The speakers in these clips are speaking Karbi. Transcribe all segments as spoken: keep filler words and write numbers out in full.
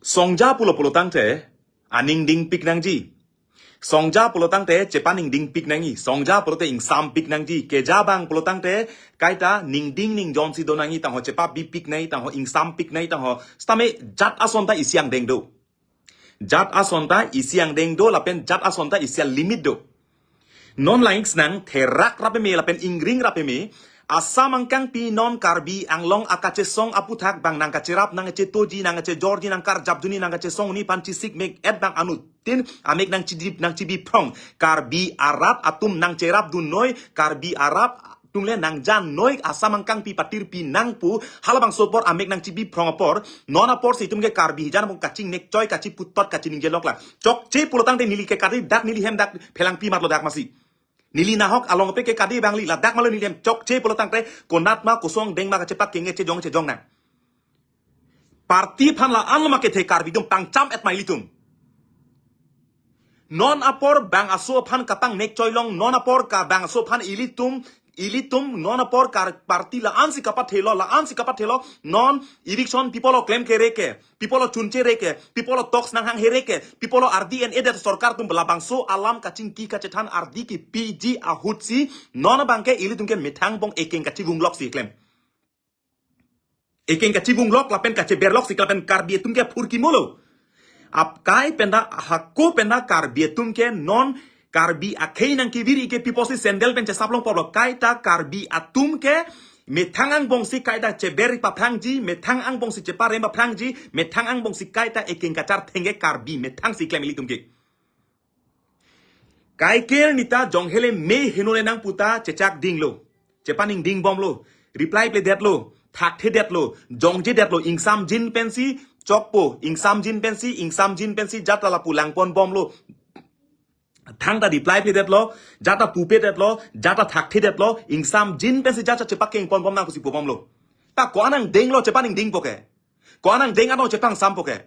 Songja pulo pulotangte aning dingpik nangji. Songja pulotangte chepaningdingpik nangji. Songja pulote ingsampik nangji. Keja abang pulotangte kaita ningding ningjonsi do nangji, tangho chepabipik nangji, tangho ingsampik nangji, tangho. Sitame jat ason ta isi angdeng do. Jat ason ta isi angdeng do, lapen jat ason ta isi alimit do. Non langsnang therak rapeme lapen ingring rapeme, Assam angkangpi non Karbi Anglong akachesong aputhak bang nangkacherap, nangkachetoji, nangkachejorji, nangkarjapdunji, nangkachesongdunji aphan chisik mek et bang anuttin amek nangchidip, nangchibiphrong. Karbi arat atum nangcherapdunnoi, Karbi arat atum le nangjannoi, Assam angkangpi patirpi nang pu halabangso apor amek nangchibiphrong apor, non aporsi itum ke Karbi hijan abang kachingnek choi, kachiputot, kachiningjelok la. Chokche pulotangte neli ke kadi dak neli hem dak phelangpi matlo dak masi. Neli nahok along pe ke kadi bangli, ladak malo neli hem chokche pulotangte konat ma kosong deng ma kachepak kenge chejong chejong nang. Party aphan la-an lo ma kethe Karbi atum pangcham et ma ilitum. Non apor bang aso aphan kapangnek choilong, non apor ka bang aso aphan ilitum, ilitum, non apor kar party la-ansi kapathelo, la-ansi kapathelo, non eviction pi apotlo klemkere ke, pi apotlo chunchere ke, pi apotlo talks nanghanghere ke, pi apotlo ardi en-e det sorkar atum, labangso alam kachingki kachethan ardi kipiji ahutsi, non abangke ilitum ke methang angbong ekeng kachivunglok si klem. Ekeng kachivunglok lapen kacheberlok si klem lapen Karbi atum ke phurkimolo. Apkai penta hako penta Karbi atum ke non Karbi akhei nangkevir-i ke pi apotsi sandal pen chesaplong polo, kaita Karbi atum ke methang angbongsi kaita cheber paphrangji, methang angbongsi cheparem paphrangji, methang angbongsi kaita ekeng kachartheng ke Karbi methangsi klem ilitum ke. Kaiker neta jong hele me heno le nang puta chechak dinglo. Chepaningding bomlo. Reply pledetlo. Thakthedetlo. Jongjedetlo. Ingsamjin pensi chokpo. Ingsamjin pensi, ingsamjin pensi jat ta lapu langpon bomlo. Thangta reply pledetlo. Jat ta pupedetlo. Jat ta thakthedetlo. Ingsamjin pensi jat ta chepakeng pon bom nang pusi pu bomlo. Ta ko-an angdenglo chepaningdingpo ke. Ko-an angdeng ano chepangsampo ke.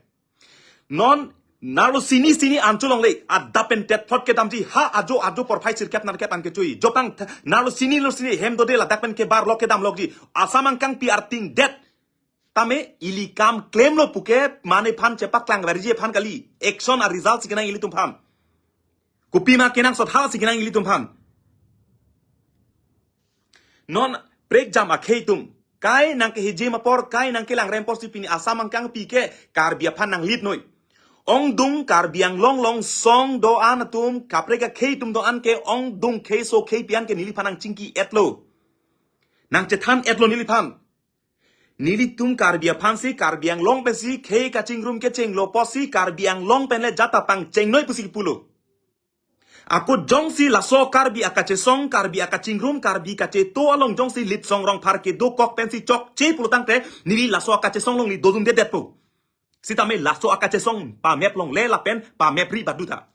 Non, narlo sini sini anchot longle, adap pen tetphot kedamji, ha ajo ajo porphai sirkep narkep an kechui. Jopang th-, narlo sini lo sini hem dode ladak pen kebarlok kedamlokji. Assam angkangpi arting det. Tame ili kam klemlo puke, mane aphan chepaklangverji aphan kali. Action a result si kenang ilitum aphan. Kopima kenangsot hala si kenang ilitum aphan. Non prekjam akhei atum, kai nangkehijim apor, kai nangkelangrem apor si pini Assam angkangpi ke Karbi aphan nang-lead noi. Ongdung Karbi Anglong along song do-an atum, kaprek akhei atum do-an ke ongdung khei so khei pi-an ke neliphan nangchingki-etlo. Nangchethan-etlo neliphan. Nelitum Karbi aphansi, Karbi Anglong pensi khei kachingrum kechenglo apotsi Karbi Anglong pen le jat ta pangchengnoi pusi pulo. Ako jongsi laso Karbi akachesong, Karbi akachingrum, Karbi kacheto along jongsi Litsong Rongphar kedokok pensi chokche pulotangte, neli laso akachesong along neli dodundedetpo. Sitame laso akachesong pamep longle lapen pamepri baduta.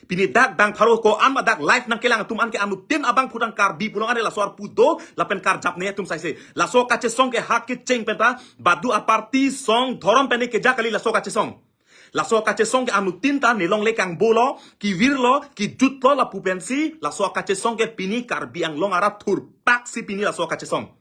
Pini dak bang pharo ko-an ma dak live nangkelang atum an ke anuttin abangphu tang Karbi pulong ane laso arpu do lapen karjapne atum saise. Laso kachesong ke hak kecheng penta badu aparty song dhorom pen keja kali laso kachesong. Laso kachesong ke anuttin ta nelongle kangbolo, kevirlo, kejutlo lapu pensi, laso kachesong ke pini Karbi Anglong arat thurpaksi pini laso kachesong.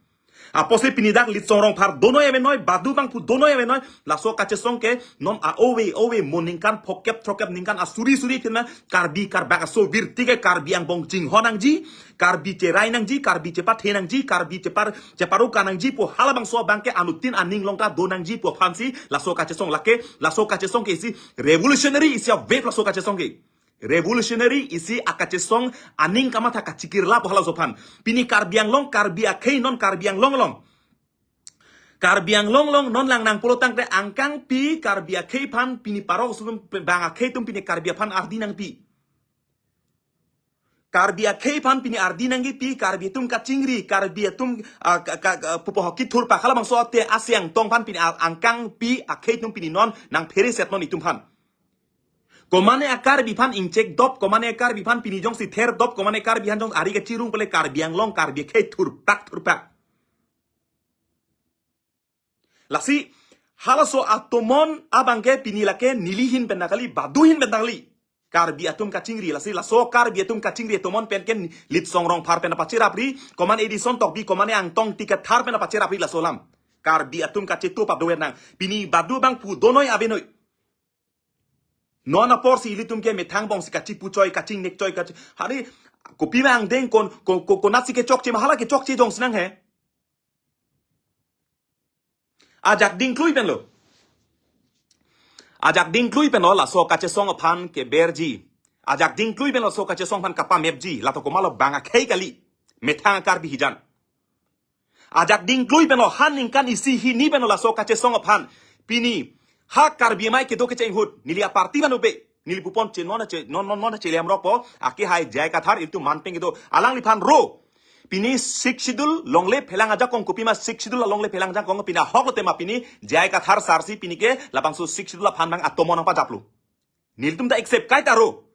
Apotsi pini dak Litsong Rongphar donoi avenoi, badu bangphu donoi avenoi, laso kachesong ke non a-ove ove mo ningkan phokep throkep ningkan asuri suri tina Karbi karbak aso virti ke Karbi angbong chinghon nangji, Karbi cherai nangji, Karbi chepathe nangji, Karbi chepar cheparuka nangji pu halabangso abang ke anuttin aning along ta do nangji pu aphansi laso kachesong lake, laso kachesong ke isi revolutionary isi a-wave laso kachesong ke. Revolutionary isi akachesong aning kamatha kachikirla pu halaso aphan. Pini Karbi Anglong, Karbi akhei non Karbi Anglong along. Karbi Anglong along non lang nang pulotangte angkangpi Karbi akhei aphan pini parok sum bang akhei atum pini Karbi aphan ardi nangpi. Karbi akhei aphan pini ardi nangkipi, Karbi atum kachingri, Karbi atum, ah, ka, ka, ka, pupo hoki thurpa halabangso ate asi angtong aphan pini a-, angkangpi akhei atum pini non nangphereset non itum aphan. Komane a-Karbi aphan ingchek dop, komane a-Karbi aphan pini jongsi ther dop, komane a-Karbi aphan jong ari kachirung pele Karbi Anglong, Karbi akhei thurpak thurpak. Lasi, halaso atomon abang ke pini lake neli ahin pen ta kali, badu ahin pen ta kali. Karbi atum kachingri, lasi laso Karbi atum kachingri atomon pen ke Litsong Rongphar pen pacherapri, komane Edison Tokbi, komane Angtong Ticket Thar pen pacherapri laso alam. Karbi atum kacheto pap dover nang. Pini badu bangphu donoi avenoi. Non apor si ilitum ke methang bong si kachipu choi, kachingnek choi, kachi. Hari kopi ma angdeng kon, kon, kon, konat si kechokche ma hala kechokche jongsi nang he. Ajak dingklui pen lo. Ajak dingklui pen lo laso kachesong aphan keberji. Ajak dingklui pen lo laso kachesong aphan kapamepji. Lato komat lo bang akhei kali. Methang Karbi hijan. Ajak dingklui pen lo ha ningkan isi hini pen lo laso kachesong aphan. Pini ha Karbi amei kedo kecheng ahut. Neli aparty manu be. Neli pupon che non che non non non che liam rokpo. Akehai J I Kathar ilitum man peng kedo. Alangliphan ro. Pini Sixth Schedule longle phelang ajakong kopi ma Sixth Schedule longle phelang ajakong pini ahok lo tema pini J I Kathar sar si pini ke labangso Sixth Schedule aphan mang atomo nangpajaplo. Nelitum ta accept kaita ro.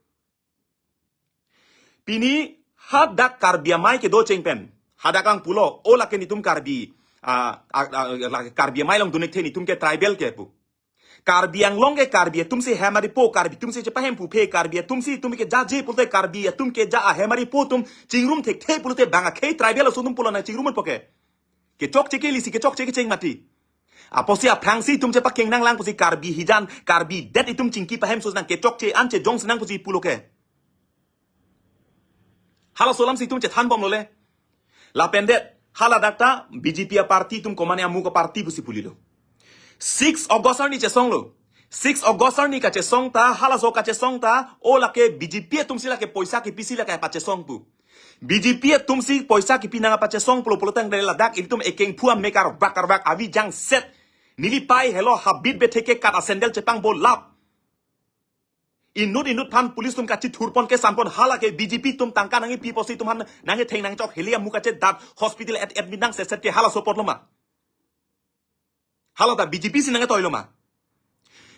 Pini hadak Karbi amei kedo cheng pen. Hadak ang pulo, o lake netum Karbi, ah, ah, ah, lake Karbi amei along dunek the netum ke tribal ke pu. Karbi Anglong ke Karbi atum si hem ari po, Karbi atum si chepahemphu phe, Karbi atum si itum ke jaje pulote Karbi atum ke ja ahem ari po atum chingrum thekthe pulote bang akhei tribal aso atum pulo nang chingrum po ke. Kechokche ke lisi kechokche kecheng mati. Apotsi aphrangsi itum chepakeng nanglang pusi Karbi hijan, Karbi det itum chingki pahem sus nang kechokche an chejongsi nang pusi pulo ke. Halaso alam si itum chethan bomlo le. Lapen det, haladak ta B J P aparty itum komane amuk aparty pusi pulilo. Six August arni chesong lo. Six August arni kachesong ta, halaso kachesong ta, o lake B J P atum si lake poisa kipi si lake pachesong pu. B J P atum si poisa kipi nangpachesong pulo pulotangte ladak ilitum ekeng phua mekar bakar bak avi jang set. Neli pai helo habit betheke kat asendel chepang bolap. Inut inut phan police atum kachithurpon kesanpon hala ke B J P atum tangka nangkipi pusi itum aphan nangketheng nangchok heli amuk kachedat hospital at admit nang set set ke halaso apot lo ma. Hala ta B J P si nangketoi lo ma.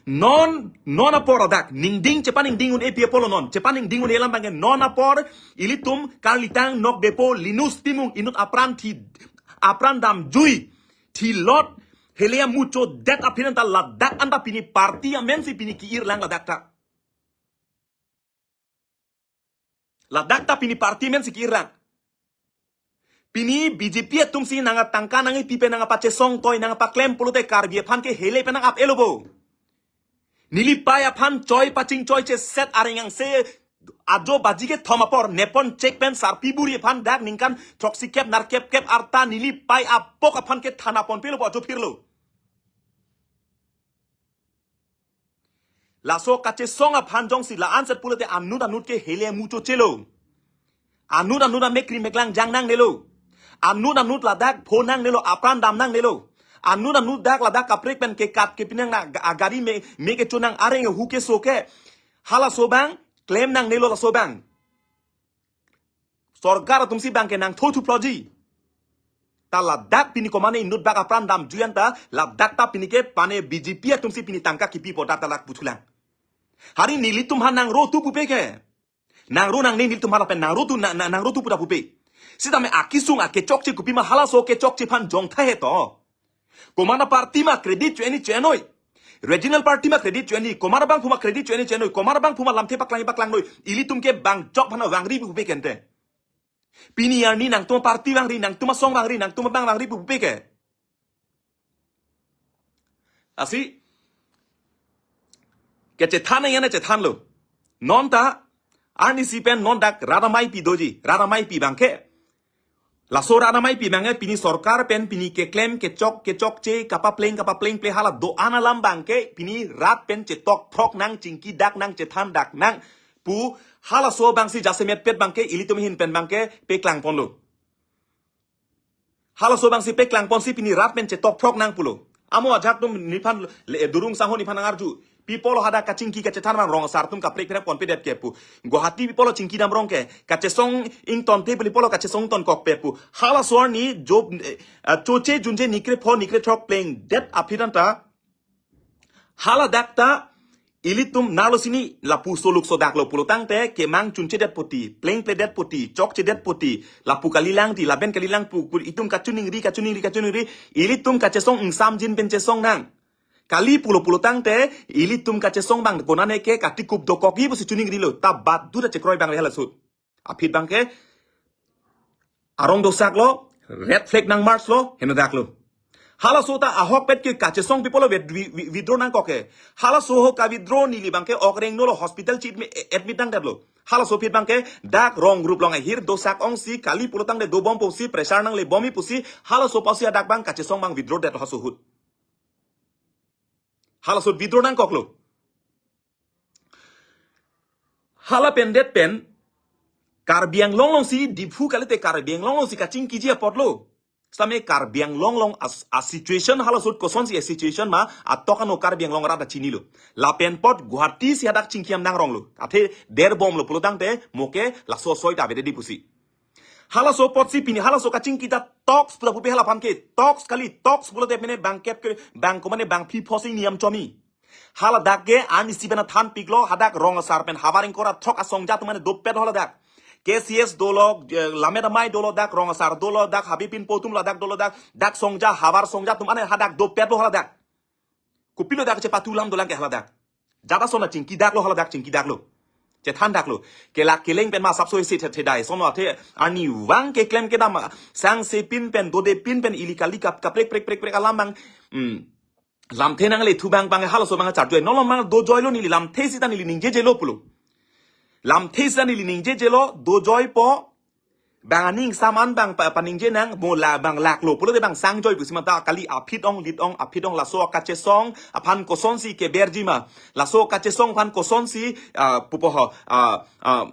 Non, non apor adak, ningding chepaningding un-e pi apot lo non, chepaningding un-e alam abang ke non apor, ilitum, Karlitang, Nokdepo, Linus Timung, inut apran thi, apran damjui, thilot, heli amu chodet aphi anta ladak anta pini party amen si pini ki-ir lang ladak ta. Ladak ta pini party amen si ki-ir lang. Pini B J P atum si nangtangka nangkipi pen nangpachesong toi nangpaklem pulote Karbi aphan ke heli pen nang ap-elo bo. Neli pai aphan choi pachingchoi che set areng angse ajo baji kethom apor nepon chek pen sarpi buri aphan dak ningkan throksi kep nar kep kep arta neli pai apok aphan ke thana ponpe lo bo ajo phirlo. Laso kachesong aphan jongsi la-an set pulote anut anut ke heli amu chochelo. Anut anut amek ri meklang jang nangnelo. Anut anut ladak pho nangnelo, apran dam nangnelo. Anut anut dak ladak kaprek pen kekat kepi nang na ga-, agari me, me kecho nang areng hu keso ke. Halaso abang, klem nangnelo laso abang. Sorkar atum si abang ke nangthu thuploji. Ta ladak pini komane inut bak apran damjui anta, ladak ta pini ke pane B J P atum si pini tangka kipi po dak ta lak puthulang. Hari nelitum aphan nangro tu pupe ke. Nangro nangne nelitum aphan lapen nangro tu na, na, nangro tu pu ta pupe. Sitame akesung akechokche kopi ma halaso kechokche aphan jongtha he to. Komat aparty ma credit cho-en-e cho-en noi. Regional party ma credit cho-en-e, komat abangphu ma credit cho-en-e cho-en noi, komat abangphu ma lamthe paklang paklang noi. Ilitum ke bang chok aphan vangri pupe kente. Pini arni nangtum aparty vangri, nangtum asong vangri, nangtum abang vangri pupe ke. Lasi kechethan ya na chethan lo. Non ta arnisi pen non dak rat amei pi doji, rat amei pi abang ke. Laso rat amei pi abang ke pini sorkar pen pini keklem kechok kechokche kapapleng kapapleng ple hala do-an alam abang ke pini rat pen chetok phrok nang chingki dak nang chethan dak nang pu halaso abang si jasemet pet abang ke ilitum ahin pen abang ke peklang ponlo. Halaso abang si peklang pon si pini rat pen chetok phrok nang pulo. Amo ajak atum nephan le, Durung Sangho nephan nang arju. Pi apot lo hadak kachingki kachethan abang rong asar atum kaprek prek ponpe det ke pu. Guwahati pi apot lo chingki dam rong ke. Kachesong ington te pi apot lo kachesong ington kok pe pu. Halaso arni job, eh, ah, choche junje nikre pho nikre throk plengdet aphi anta. Haladak ta ilitum nalo sini lapu soluk sodak lo pulotangte kemang chunchedet poti, plengpledet poti, chokchedet poti, lapu kalilang ti, laben kalilang pu, pu itum kachiningri, kachiningri, kachiningri, ilitum kachesong ingsamjin pen chesong nang. Kali pulo pulotangte, ilitum kachesong abang konane ke katikup dokok i pusi chiningrilo, ta bat du ta chekroi abang le hala sut. Aphi abang ke, arong dosak lo, red flag nang march lo, henodak lo. Halaso ta ahokpet ke kachesong pi apotlo wit-, wi-, wi-, withdraw nangkok ke. Halaso ho ka-withdraw neli abangke okreng nolo hospital chi admi-, admit nangdetlo. Halaso aphi abangke dak rong group along ahir dosak ongsi kali pulotangte dobom pusi pressure nanglebom-i pusi halaso apotsi hadak abang kachesong abang withdraw detlo halaso ahut. Halaso withdraw nangkoklo. Hala pen det pen Karbi Anglong alongsi Diphu kalite Karbi Anglong alongsi kachingkiji apotlo. Sitame Karbi Anglong along as-, a situation halaso ahut kosonsi a situation ma atok ano Karbi Anglong arat ta chinilo. Lapen apot Guwahati si hadak chingki-am nangronglo. Athe derbomlo pulotangte mo ke laso asoi ta avedetji pusi. Halaso apotsi pini halaso kachingki ta talks pu ta pupe hala aphan ke. Talks kali, talks pulote pine bangkep ke bang komane bang phli pho si niam chomi. Haladak ke an isi pen thanpiklo, hadak rong asar pen havar ingkoi ra throk asongja atum mane dopet haladak. K C S dolo, eh, Lammet Amei dolo dak, rong asar dolo dak, Habibie Inpo atum ladak dolo dak, dak songja, havar songja atum mane hadak dopetlo haladak. Kopilo dak chepatu lam dolang ke haladak. Jada sona chingkidaklo haladak, chingkidaklo. Chethandaklo. Kelak keleng pen ma asapso isi the-, thedai. Sono athe arnivang keklem kedam, sangsepin pen, dodepin pen, ili kali kap, kaprek, prek, prek, prek, alam abang. Hmm. Lamthe nangle thu abang abang halaso abang charjoi. Nolong abang dojoilo neli lamthe sita neli ningjejelo pulo. Lamthe sita neli ningjejelo dojoipo. Bang aning saman abang pa-, paningje nang mo la abang laklo pulote bang sangjoi pusi mata kali aphi ong lit ong aphi ong laso kachesong aphan kosonsi keberji ma. Laso kachesong aphan kosonsi, ah, pupo ho, ah, ah,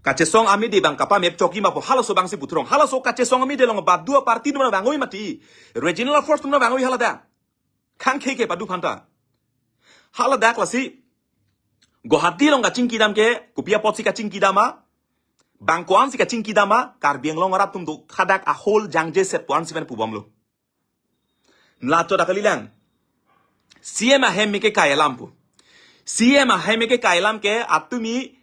kachesong amide abang kapamep chokji ma pu halaso abangsi puthurong. Halaso kachesong amide along badu aparty atum nangvang-oi mati. Regional force atum nangvang-oi haladak. Khangkhe ke padu aphanta. Haladak lasi Guwahati along kachingkidam ke, kopi apotsi kachingkidam ma, bang ko-ansi kachingkidam ma, Karbi Anglong arat atum do hadak ahol jangje set pu-ansi pen pubomlo. Lacho dak kalilang. C M ahem me kekai alam pu. C M ahem me kekai alam ke atumi,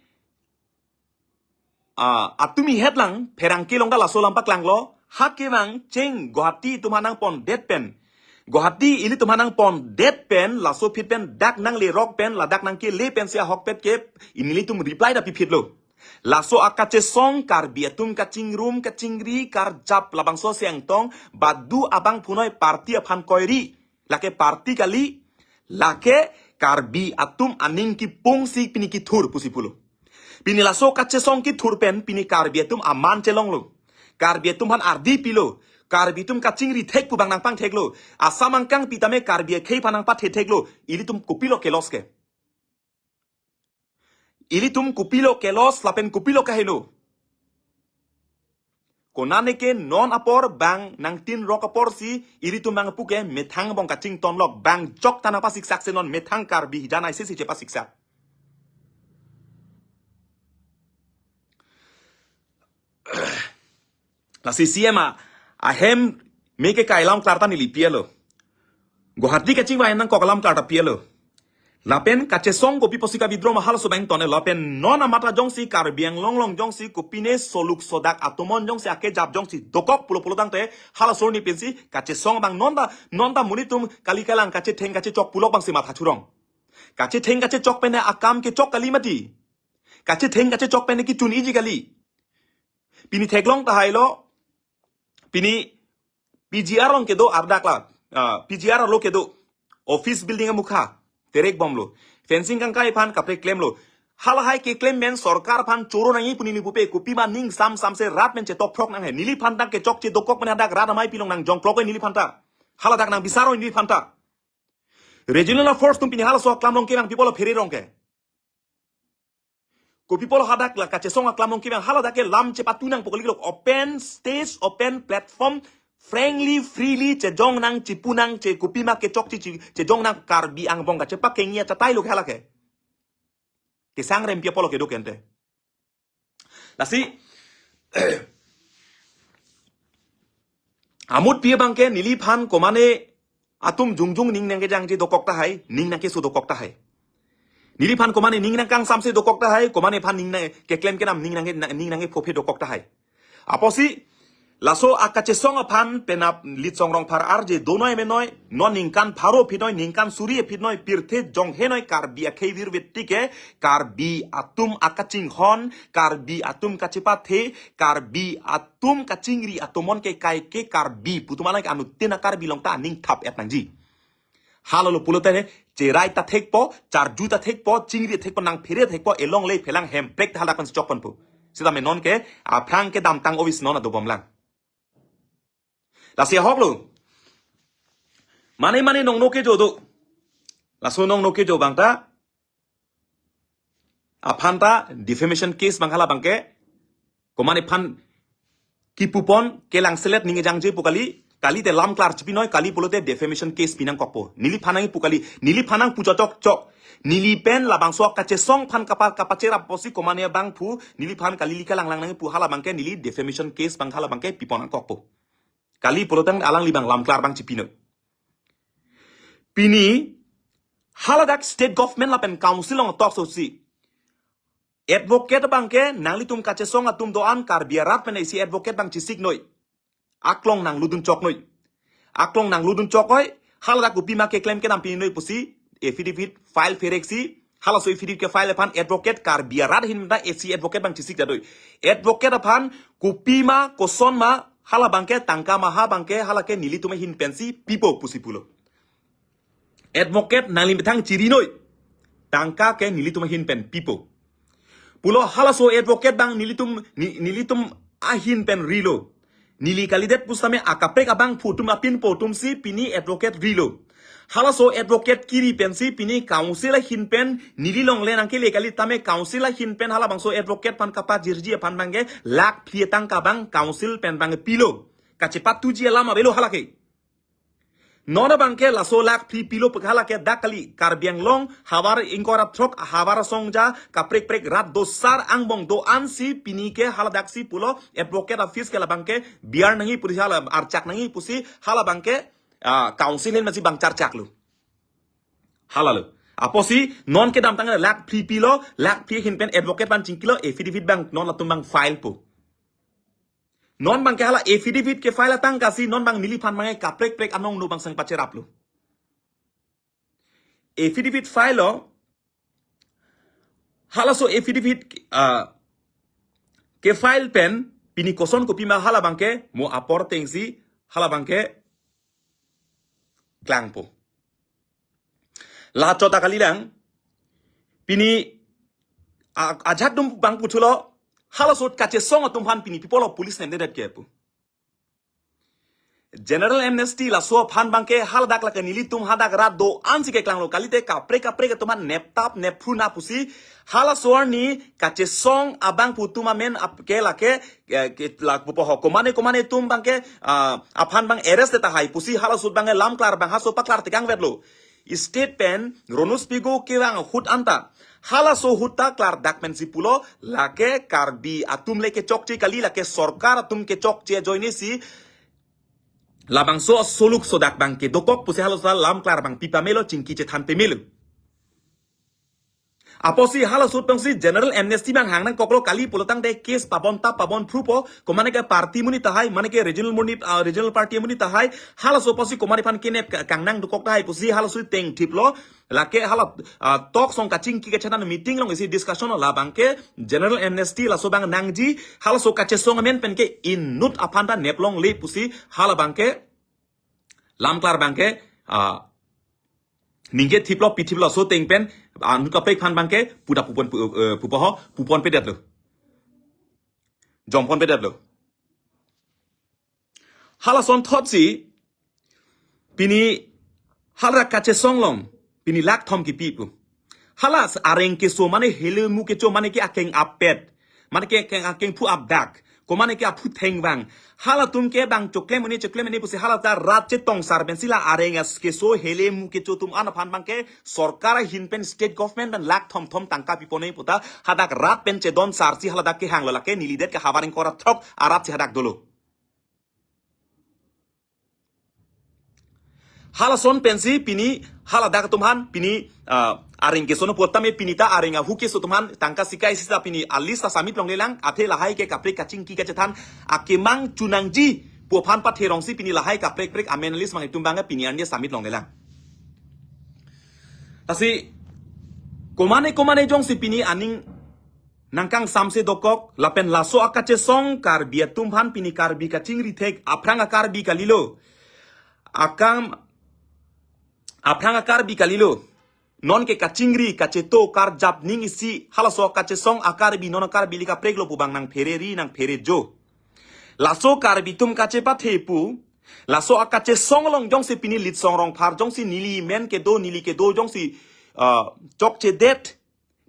ah, atumi hetlang pherangke along ta laso alam paklanglo. Ha kevang cheng Guwahati atum aphan nangpondet pen. Guwahati ilitum aphan nangpondet pen, laso aphi pen dak nanglerok pen, ladak nangkele pensi ahokpet ke, nelitum reply ta piphitlo. Laso akachesong Karbi atum kachingrum, kachingri, karjap labangso si angtong, badu abang punoi party aphan koiri. Lake party kali, lake Karbi atum aning kipungsi pini kithur pusi pulo. Pini laso kachesong kithur pen, pini Karbi atum aman chelonglo. Karbi atum aphan ardi pilo. Karbi atum kachingri thek pu abang nangpangtheklo. Asam angkang pitame Karbi akhei aphan nangpathetheklo. Ilitum kopilo kelos ke. Ilitum kopilo kelos lapen kopilo kaheno. Konane ke non apor bang nangtinrok aporsi ilitum bang puke methang bong kachingtonlok bang jok ta nangpasiksak se non methang Karbi hijan ai sisi chepasiksak. Lasi C M a, ahem me kekai alam klar ta neli pilo. Guwahati kachingvai nangkok alam klar ta pilo. Lapen kachesong kopi apotsi ka-withdraw ma halaso abang tone lapen non amata jongsi Karbi Anglong along jongsi kopine soluk sodak atomon jongsi akejap jongsi dokok pulo pulotangte halaso arni pensi kachesong abang non ta non ta monit atum kali kalang kachetheng kachechok pulok abangsi matha churong. Kachetheng kachechok pen akam kechok kali mati. Kachetheng kachechok pen kechun-iji kali. Pini theklong tahailo. Pini P G R along kedo ardak la. Ah, P G R along kedo. Office building amukha. Terekbomlo. Fencing kangkai aphan kaprek klemlo. Halahai keklem pen sorkar aphan choro nangji pu neli pupe kopima ning sam samse rat pen chetok phrok nanghai. Neliphan ta kechokche dokok pen hadak rat amei pi along nangjongklok neliphan ta. Haladak nangbisar neliphan ta. Regional force atum pini halaso aklam along kevang pi apotlo phererong ke. Kopi apotlo hadak la kachesong aklam along kevang haladak ke lam chepatu nang pu kaliklo open stage, open platform, frankly, freely, chejong nang chipu nang che kopima kechokche che, chejong nang Karbi angbong kachepakengji achatai lo ke hala ke. Kesangrem pi apotlo kedo ke ante. Lasi, amut pi abang ke neliphan komane atum jongjong ning nangkejangje dokok tahai, ning nangkeso dokok tahai. Neliphan komane ning nangkangsamse dokok tahai, komane aphan ning nang keklem kedam ning nang, ning nangkephophe dokok tahai. Apotsi, Laso akachesong aphan penap Litsong Rongphar arje donoi menoi, non ningkan pharo aphi noi, ningkan suri aphi noi, pirthe jonghe noi, Karbi akhei virvit tike, Karbi atum akachinghon, Karbi atum kachepathe, Karbi atum kachingri atomon ke kaike Karbi pu atum alangli anuttin a-Karbi along ta aning thap-et nangji. Halalo pulote ne, cherai ta thekpo, charju ta thekpo, chingri thekpo, nangphere thekpo, elongle phelang hemprek ta haladak pensi chokponpo. Sitame non ke, aphrang kedamtang ovis non adobomlang. Lasi ahok lo. Mane mane nongno kejo do. Laso nongno kejo abang ta aphan ta defamation case abang hala abangke, komatne aphan kipupon kelangselet ning kejangje pu kali, kalite lamklar chipi noi, kali pulote defamation case pi nangkokpo. Neliphan nangpu kali, neliphan nangpu chokchok. Neli pen labangso akachesong aphan kapa, kapacherap apotsi komatne abangphu, neliphan kali lika langlang nangpu hala abangke, neli defamation case abang hala abangke pipon nangkokpo. Kali pulote alangli abang lamklar abang chipi noi. Pini haladak state government lapen council along talk sosi, advocate abangke nanglitum kachesong atum do-an Karbi arat pen isi advocate abang chesik noi. Aklong nanglutdun chok noi. Aklong nanglutdun chok noi. Haladak kopima keklem kedam pini noi pusi affidavit file phereksi. Halaso affidavit kefile aphan advocate Karbi arat ahin ta isi advocate abang chesik jadoi. Advocate aphan kopima kosonma hala abangke tangka maha abangke halake nelitum ahin pensi pipo pusi pulo. Advocate nangli methang chiri noi. Tangka ke nelitum ahin pen pipo. Pulo halaso advocate abang nelitum, ni-, nelitum ahin pen rilo. Neli kalidet pusitame akaprek abangphu atum apinpo atumsi pini advocate rilo. Halaso advocate kiri pensi pini council ahin pen neli longle nangkele kali tame council ahin pen halabangso advocate aphan kapajirji aphan abangke lakh phli atangka abang council pen abang pilo. Kachepatuji alam avelo halake. Non abangke laso lakh phli pilo pu halake dak kali Karbi Anglong havar ingkoi ra throk havar asong ja kaprek prek rat dosar angbong do-ansi pini ke haladaksi pulo advocate office ke labangke biar nangji pusi hala archak nangji pusi hala abangke, ah, council ahin masi abang charchak lo. Halalo. Apotsi non kedamtang lakh phli pilo, lakh phli ahin pen advocate abang chingkilo, affidavit abang non latum abang file po. Non abangke hala affidavit kefile atangkasi non abang neliphan abangke kaprek prek anong no abang sang pacherap lo. Affidavit file lo, halaso affidavit, ah, kefile pen pini koson kopima hala abangke mo apor atengsi hala abangke klangpo. Lachot akalilang, pini a-, ajat dum abang puthulo, halaso kachesong atum aphan pini pipo lo police nemnedet ke pu. General amnesty laso aphan abangke haladak lake nelitum hadak rat do-ansi keklanglo kalite kaprek kaprek atum aphan neptap nepphuna pusi halaso arni kachesong abangphu atum amen ap ke lake, eh, ke lak pupo ho. Komatne komatne atum abangke, ah, aphan abang arrest tahai pusi halaso abangke lamklar abang halaso paklar tekang vetlo. State pen Ronus Pegu kevang ahut anta halaso ahut ta klardak pensi pulo lake Karbi atum le kechokche kali lake sorkar atum kechokche ajoinesi labangso asoluk sodak abangke dokok pusi halaso lamklar abang pipamelo chingki chethan pemelo. Apotsi halaso ahut pensi general amnesty abang hang nangkoklo kali pulotangte case pabon ta pabon phrupo, komatne ke party amonit tahai, mane ke regional monit, ah, regional party amonit tahai, halaso apotsi komatne aphan kenep ka-, kangnang dokok tahai pusi halaso tengthiplo, lake hala, ah, talk song kachingki kachethan meeting along isi discussion lo labangke general amnesty laso abang nangji, halaso kachesong amen penke inut aphan ta neplongle pusi hala abangke lamklar abangke, ah, ningje thiplo pithiplo laso ateng pen, ah, anut kaprek aphan abangke puda pupon pu-, eh, pupo ho, pupon pedetlo. Jompon pedetlo. Halason thotsi pini hala kachesong along pini lakh thom kipi pu. Hala areng keso mane hele mu kecho mane ke akeng apet. Mane ke akeng, akeng phu apdak. Komatne ke aphu thengvang. Halatum ke abang choklem mane choklem mane pusi hala ta rat chetong sar pensi la areng as keso hele mu kecho atum an aphan abangke sorkar ahin pen state government pen lakh thom thom tangka piponoi puta hadak rat pen chedon sarsi haladak kehanglo lake nelidet ke havar ingkoi ra throk arat si hadak dolo. Halason pensi pini haladak atum aphan pini, ah, areng keso no pu tame pini ta areng ahu keso atum aphan tangka sika isi ta pini a-list ta submit longlelang, athe lahai ke kaprek kachingki kachethan akemang chunangji pu aphan patherongsi pini lahai kaprek prek amen list mang itum abang pini arni submit longlelang. Lasi komane komane jongsi pini aning nangkangsamse dokok lapen laso akachesong Karbi atum aphan pini Karbi kachingri thek aphrang a-Karbi kalilo. Akam aphrang a-Karbi kalilo. Non ke kachingri kacheto karjap ning isi halaso kachesong a-Karbi non a-Karbi lika preklo pu abang nangphere ri nangphere jo. Laso Karbi atum kachepathe pu. Laso akachesong along jongsi pini Litsong Rongphar jongsi neli men kedo neli kedo jongsi, ah, chokchedet.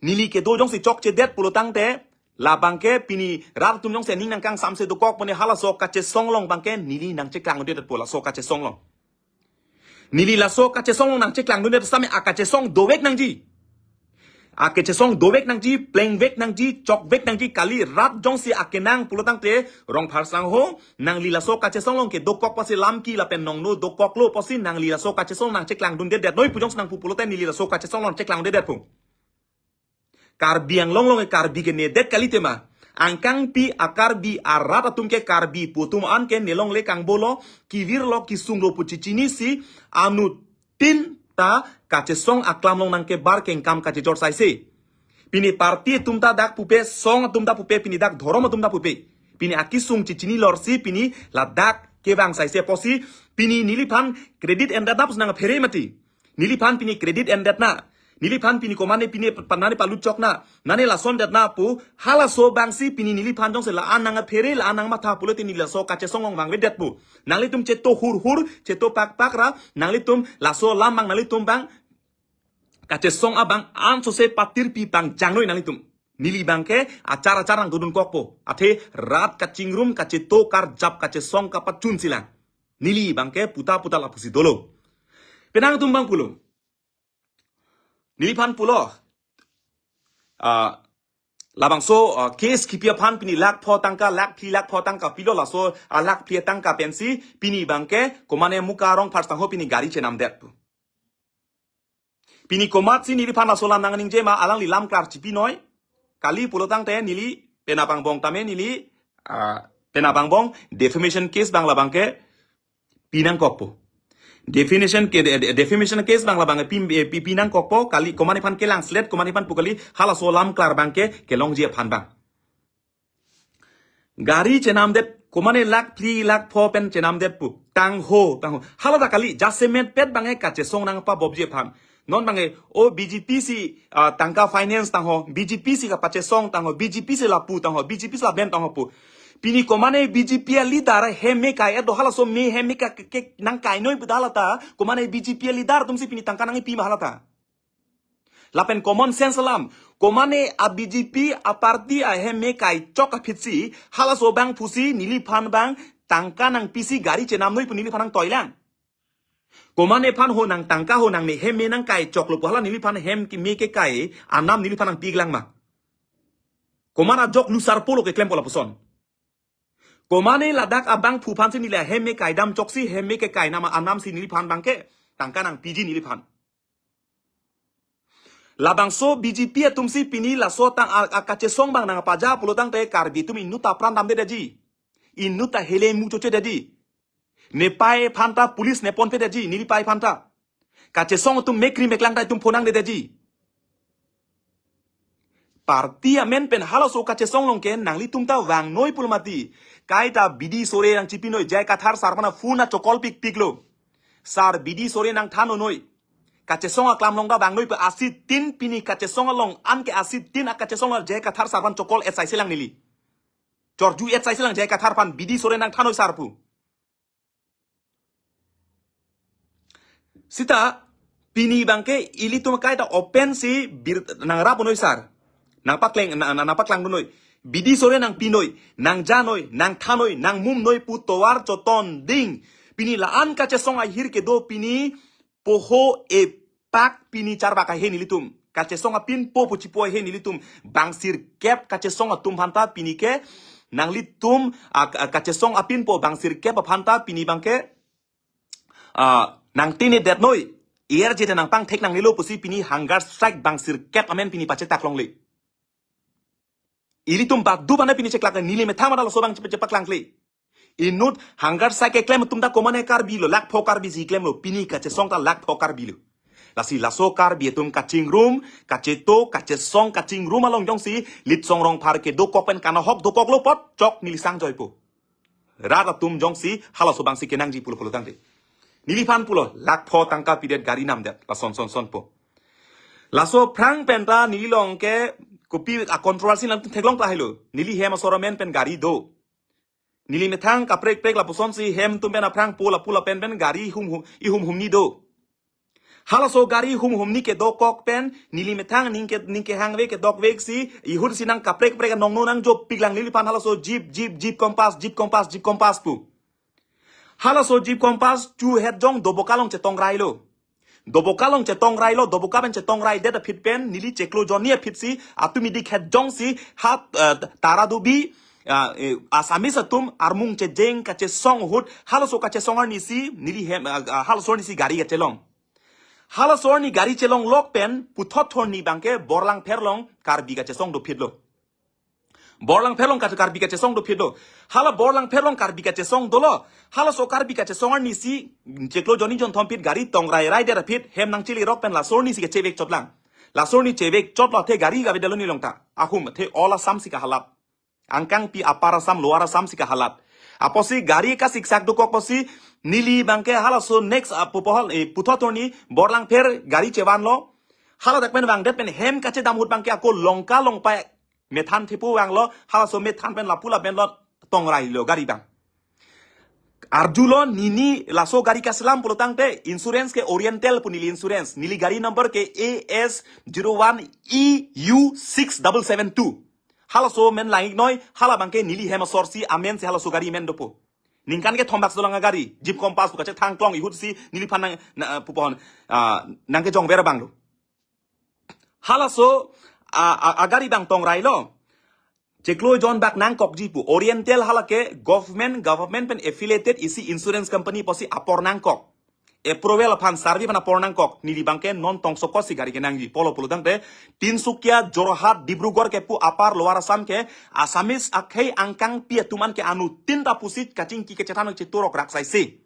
Neli kedo jongsi chokchedet pulo tangte labang ke pini rat atum jongsi aning nangkangsamse dokok pone halaso kachesong along abang ke neli nangcheklangdundet pu laso kachesong along. Neli laso kachesong along nangcheklangdundet same akachesong dovek nangji. Akachesong dovek nangji, plengvek nangji, chokvek nangji kali rat jongsi akenang pulo tangte Rongphar sangho nangli laso kachesong along ke dokok pasi lamki lapen nongno dokoklo pasi nangli laso kachesong nangcheklangdundedet noi pu jongsi nangpu pulote neli laso kachesong along cheklangdundedet pu. Karbi Anglong along ke Karbi ke nedet kali tema. Angkangpi a-Karbi arat atum ke Karbi pu atum an ke nelongle kangbolo, kevirlo, kesunglo pu chechinisi anuttin ta kachesong aklam along nangkebar kengkam kachechor saise. Pini party atum ta dak pupe, song atum ta pupe, pini dak dhorom atum ta pupe. Pini akesung chechini lorsi pini ladak kevang saise pusi pini neliphan credit endet nangpus nangphere mati. Neliphan pini credit endet na. Neliphan pini komane pini pa-, nane paluchok na. Nane lason det na pu. Halaso abangsi pini neliphan jongsi la-an nangphere la-an nangmatha pulote neli laso kachesong along vangvedet pu. Nanglitum cheto hurhur, cheto pakpak ra. Nanglitum laso alam abang nanglitum abang kachesong abang ansose patirpi pangjangnoi nanglitum. Neli abang ke achar achar nangdodun kokpo. Athe rat kachingrum kacheto karjap kachesong kapachunsi lang. Neli abang ke puta puta lapusi dolo. Penang atum abang pulo. Neliphan pulo. Ah, labangso, ah, case kipi aphan pini lakh pho tangka, lakh phli lakh pho tangka pilo laso, ah, lakh phli tangka pensi pini abang ke komane Muka Rongphar sangho pini gari chenamdet pu. Pini komatsi neliphan laso alam nangningje ma alangli lam klar chipinoi. Kali pulo tangte neli penap angbong tame neli, ah, penap angbong defamation case abang labang ke pinangkokpo. Defamation ke, de-, de-, defamation case abang labang pi, pi, pinangkokpo kali komatne aphan kelang slet komatne aphan pu kali halaso alam klar abang ke kelongji aphan abang. Gari chenamdet komane lakh phli lakh pho pen chenamdet pu. Tangho, tangho. Hala ta kali jasemet pet abang ke kachesong nangpabobji aphan. Non abang ke o B J P si, ah, tangka finance tangho, B J P si kapachesong tangho, B J P si lapu tangho, B J P si laben tangho pu. Pini komane B J P a-leader hem me kai-et do halaso me hem me ka ke, ke nangkainoi pu hala ta. Komane B J P a-leader atumsi pini tangka nangpi ma hala ta. Lapen common sense alam. Komane a-B J P a-party ahem me kaichok aphi si, halaso abang pusi neliphan abang tangka nangpisi gari chenamnoi pu neliphan nangtoilang. Komane aphan ho nang tangka ho nang me hem me nangkaichoklo pu hala neliphan hem ki me kekai anam neliphan nangpiklang ma. Komat ajok lusar pulo keklempo lapuson. Komane ladak abangphu aphansi neli ahem me kaidam choksi hem me kekai anam anamsi neliphan abang ke tangka nangpiji neliphan. Labangso B J P atumsi pini laso tang a, a kachesong abang nangpaja pulo tangte Karbi atum inut ta pran damdedetji. Inut ta hele mu chochedetji. Nepei aphan ta police neponpedetji, nelipei aphan ta. Kachesong atum mekri meklang ta itum phonangdedetji. Party amen pen halaso kachesong along ke nanglitum ta vangnoi pulo mati. Kaita bidi sore nangchipinoi, J I Kathar sar aphan phone a-call pikpiklo. Sar bidi sore nangthanonoi. Kachesong aklam along ta vangnoi pu asitin pini kachesong along an ke asitin a kachesong along J I Kathar sar aphan call etsai selang neli. Chorju etsai selang J I Kathar aphan bidi sore nangthanoi sar pu. Sita pini abang ke ilitum kaita open si bir nangrap noi sar. Nangpakleng, na, na, nangpaklangdunoi. Bidi sore nangpinoi, nangjanoi, nangthanoi, nangmumnoi pu tovar choton ding. Pini la-an kachesong ahir kedo pini poho epak pini charbak ahe nelitum. Kachesong apinpo pu chipo ahe nelitum. Bang sirkep kachesong atum aphan ta pini ke nanglitum a, a, kachesong apinpo bang sirkep aphan ta pini abang ke, a, Nang tini det noi. Air jete nang pangthek nangnelo pusi pini hunger strike bang sirkep amen pini pachetak longle. Ilitum badu bana pini cheklak neli methang mada laso bang chepaklangkle. Inut hunger strike keklem atum ta komat ne Karbi lo, lakh pho Karbi si klemlo, pini kachesong ta lakh pho Karbi lo. Lasi laso Karbi atum kachingrum, kacheto, kachesong, kachingrum along jongsi Litsong Rongphar kedokok pen kanahok dokoklo apot chok neli sang joipo. Rat atum jongsi halaso bangsi kenangji pulo pulo tangte. Neliphan pulo, lakh pho tangka pidet gari namdet, lason son sonpo. Laso aphrang penta neli along ke kopi a controversy nangtum theklong tahai lo. Neli hem asor amen pen gari do. Neli methang kaprek prek lapusonsi hem atum pen aphrang po lapu lapen pen gari hum hum, ihum humni do. Halaso gari hum humni kedokok pen neli methang ning ke, ning kehangve kedokvek si ihut si nang kaprek prek nongno nangjopiklang neliphan halaso jeep, jeep, jeep Compass, jeep Compass, jeep Compass pu. Halaso jeep Compass chuhet jong Doboka along chetongrai lo. Doboka along chetongrai lo, Doboka pen chetongrai det aphi pen neli chiklo jonni aphi si atum idik het jongsi hat, eh, Tara Dubi, ah, eh, Assamese atum armung chejeng kachesong ahut, halaso kachesong arni si neli hem, ah, ah, halaso arni si gari kachelong. Halaso arni gari chelonglok pen puthot thorni bangke Borlangpher along Karbi kachesong dophit lo. Borlangpher along kat Karbi kachesong dophit lo. Hala Borlangpher along Karbi kachesong dolo. Halaso Karbi kachesong arni si chiklo jonni jon thom aphi gari tongrai rai det aphi hem nangchili rok pen laso arni si kechevek chotlang. Laso arni chevek chotlo athe gari gavedetlo neli along ta. Ahum athe all Assam si kahalat. Angkangpi Upper Assam, Lower Assam si kahalat. Apotsi gari kasiksak dokok apotsi neli bangke halaso next, ah, pupohol, eh, puthot thorni Borlangpher gari chevanlo. Hala dak pen vangdet pen hem kachedam ahut bangke ako Longka Longpai methan thepo vanglo, halaso methan pen lapu lapen lo tongrai lo gari bang. Arjulo nini laso gari kaselam pulo tangte insurance ke Oriental pu neli insurance. Neli gari number ke A S zero one E U six double seven two. Halaso amen langik noi, hala bangke neli hem asor si amen si halaso gari amen dopo. Ningkan kethom bak dolang agari, jeep Compass pu kachethang klong ihut si neliphan nang, na, pupohon, ah, nangkejongver abang lo. Halaso, a, a, agari bang tongrai lo. Chiklo jon bak nangkokji pu. Oriental hala ke government, government pen affiliated isi insurance company apotsi apor nangkok. Approval aphan survey aphan apor nangkok. Neli bangke non tongsokot si gari kenangji. Pulo pulo tangte Tinsukia, Jorhat, Dibrugarh kepu Upper Lower Assam ke Assamese akhei angkangpi atum an ke anuttin ta pusi kachingki kachethan cheturok raksaisi.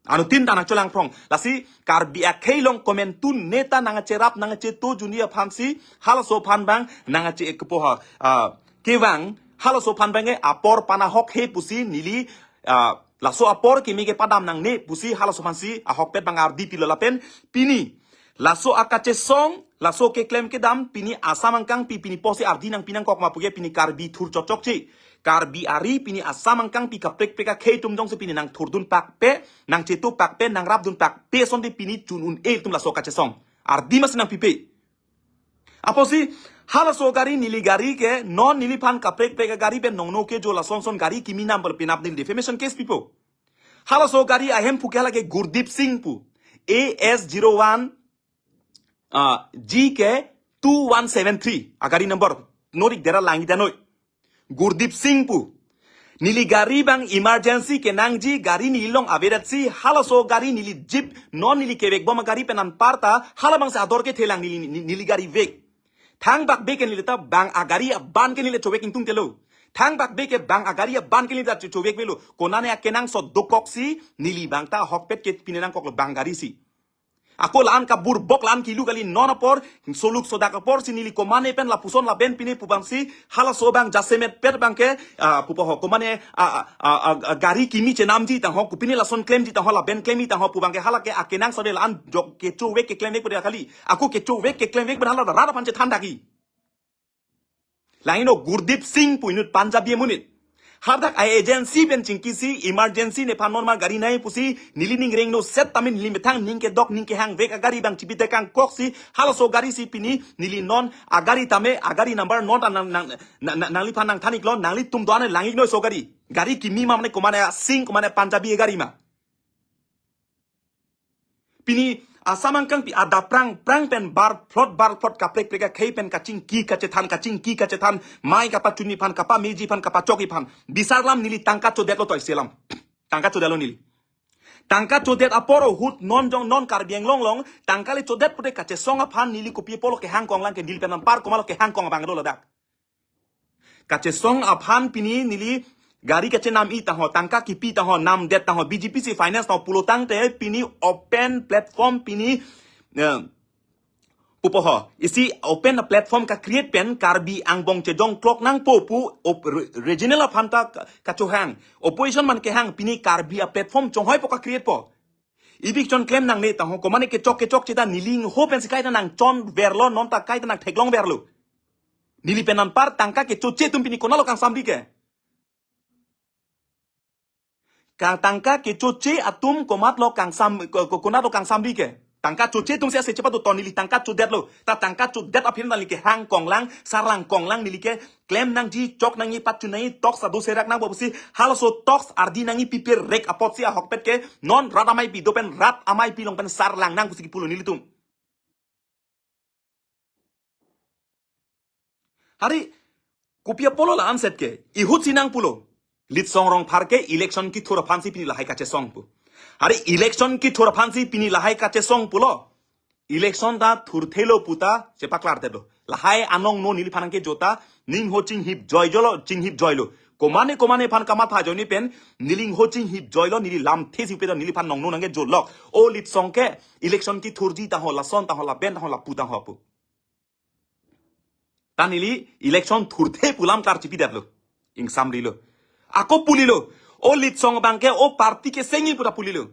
Anuttin ta nangchelangphrong. Lasi Karbi akhei along komantu neta nangcherap nangcheto juni aphan si halaso aphan bang nangche kepoha, ah, kevang halaso aphan bang apor panahok he pusi neli, ah, laso apor kimi kepadam nangne pusi halaso aphan si ahokpet bang ardi pilo lapen pini laso akachesong, laso keklem kedam, pini Assam angkangpi, pini apotsi ardi nangpi nangkok ma puke pini Karbi thur chokchokche. Karbi ari pini Assam angkangpi kaprek prek akhei atum jongsi pini nangthurdun pakpe, nangcheto pakpe, nangrapdun pakpe, sonte pini chun un-e atum laso kachesong. Ardi masi nangpipe. Apotsi, halaso gari neli gari ke, non neliphan kaprek prek gari pen nongno kejo lason son gari kimi number pinap neli defamation case pipo. Halaso gari ahem puke hala ke Gurdeep Singh pu. A S zero one, ah, G K two one seven three. Agari number. Norik dera langidetnoi. Gurdeep Singh pu. Neli gari bang emergency kenangji gari neli along avedet si halaso gari neli jeep non neli kevekbom agari pen anparta hala bangsi ador kethelang neli, neli, neli gari vek. Thangbak be ke neli ta bang agari aban ke neli chovek ingtungtelo. Thangbak be ke bang agari aban ke neli ta cho-, chovekvelo. Konane akenangsot dokoksi neli bang ta ahokpet ke pine nangkoklo bang gari si. Ako la-an kaburbok la-an kilu kali non apor, soluk sodak apor si neli komane pen lapuson laben pine pu bangsi, halaso bang jasemet pet bangke, ah, pupo ho, komane, ah, ah, ah, ah, gari kimi chenamji tangho, kopine lason klemji tangho, laben klemji tangho pu bangke hala ke akenangsot de la-an jok kechovek keklemvek pu de kali. Ako kechovek keklemvek pu de hala rat aphan chethan daki. Langno Gurdeep Singh pu inut Punjabi amonit. Hadak a agency pen chingkisi emergency nephan non ma gari nai pusi neli ningrengno set tame neli methang ning kedok ning kehangvek agari bang chipi tekang koksi halaso gari si pini neli non agari tame agari number non ta nang, nang, nang, nang, nangliphan nangthan iklo nanglitum do-an langiknoi so gari. Gari kimi ma mane komane a Singh komane Punjabi gari ma. Pini Assam angkangpi adap prang prang pen bar plot bar plot kaprek prek akhei pen kachingki kachethan kachingki kachethan mai kapachunji aphan kapameji aphan kapachokji aphan bisar lam neli tangka chodetlo toi selam. Tangka chodetlo neli. Tangka chodet apor ahut non jong non Karbi Anglong along tangka le chodet pute kachesong aphan neli kopi apotlo kehang konglang ke, neli pen anpar komatlo kehang kong abang do ladak. Kachesong aphan pini neli gari kachenam-i tangho, tangka kipi tangho, namdet tangho, B J P si finance tangho pulotangte pini open platform pini, eh, pupo ho. Isi open a platform ka-create pen Karbi angbong chejong klok nangpo pu op-, re-, regional aphan ta ka-, kachohang. Opposition man kehang pini Karbi a platform chonghoipo ka-create po. Eviction klem nangne tangho, komane kechok kechokche ta neli ingho pensi kaita nangchonverlo, non ta kaita nangtheklongverlo. Neli pen anpar tangka kechoche atum pini konatlo kangsamri ke. Ka tangka kechoche atum komatlo kangsam, ko-, ko-, konatlo kangsamri ke. Tangka choche atum si ase chepatu to neli tangka chodetlo. Ta tangka chodet aphi neli kehang konglang, sarlang konglang neli ke klem nangji, chok nangji, patchu nangji, talks adu serak nangpo pusi, halaso talks ardi nangji pipir rek apotsi ahokpet ke, non rat ameipi do pen rat ameipi along pen sarlang nang pusi kipulo nelitum. Hari, kopi apotlo la anset ke, ihutsi nangpulo. Litsong Rongphar ke election kethur aphansi pini lahai kachesong pu. Hari election kethur aphansi pini lahai kachesong pulo. Election ta thurthelo puta chepaklartelo. Lahai anong no neliphan ke jota, ningho chinghip joijolo, chinghip joilo. Komane komane aphan kamatha ajoine pen, neli ingho chinghip joilo, neli lamthe si peta neliphan nongno nangkejolok. O Litsong ke, election kethurji tangho, lason tangho, laben tangho, lapu tangho pu. Ta neli election thurthe pu lam klar chipidetlo. Ingsamrilo. Ako pulilo. O Litsong abang ke o party kesengji puta pulilo.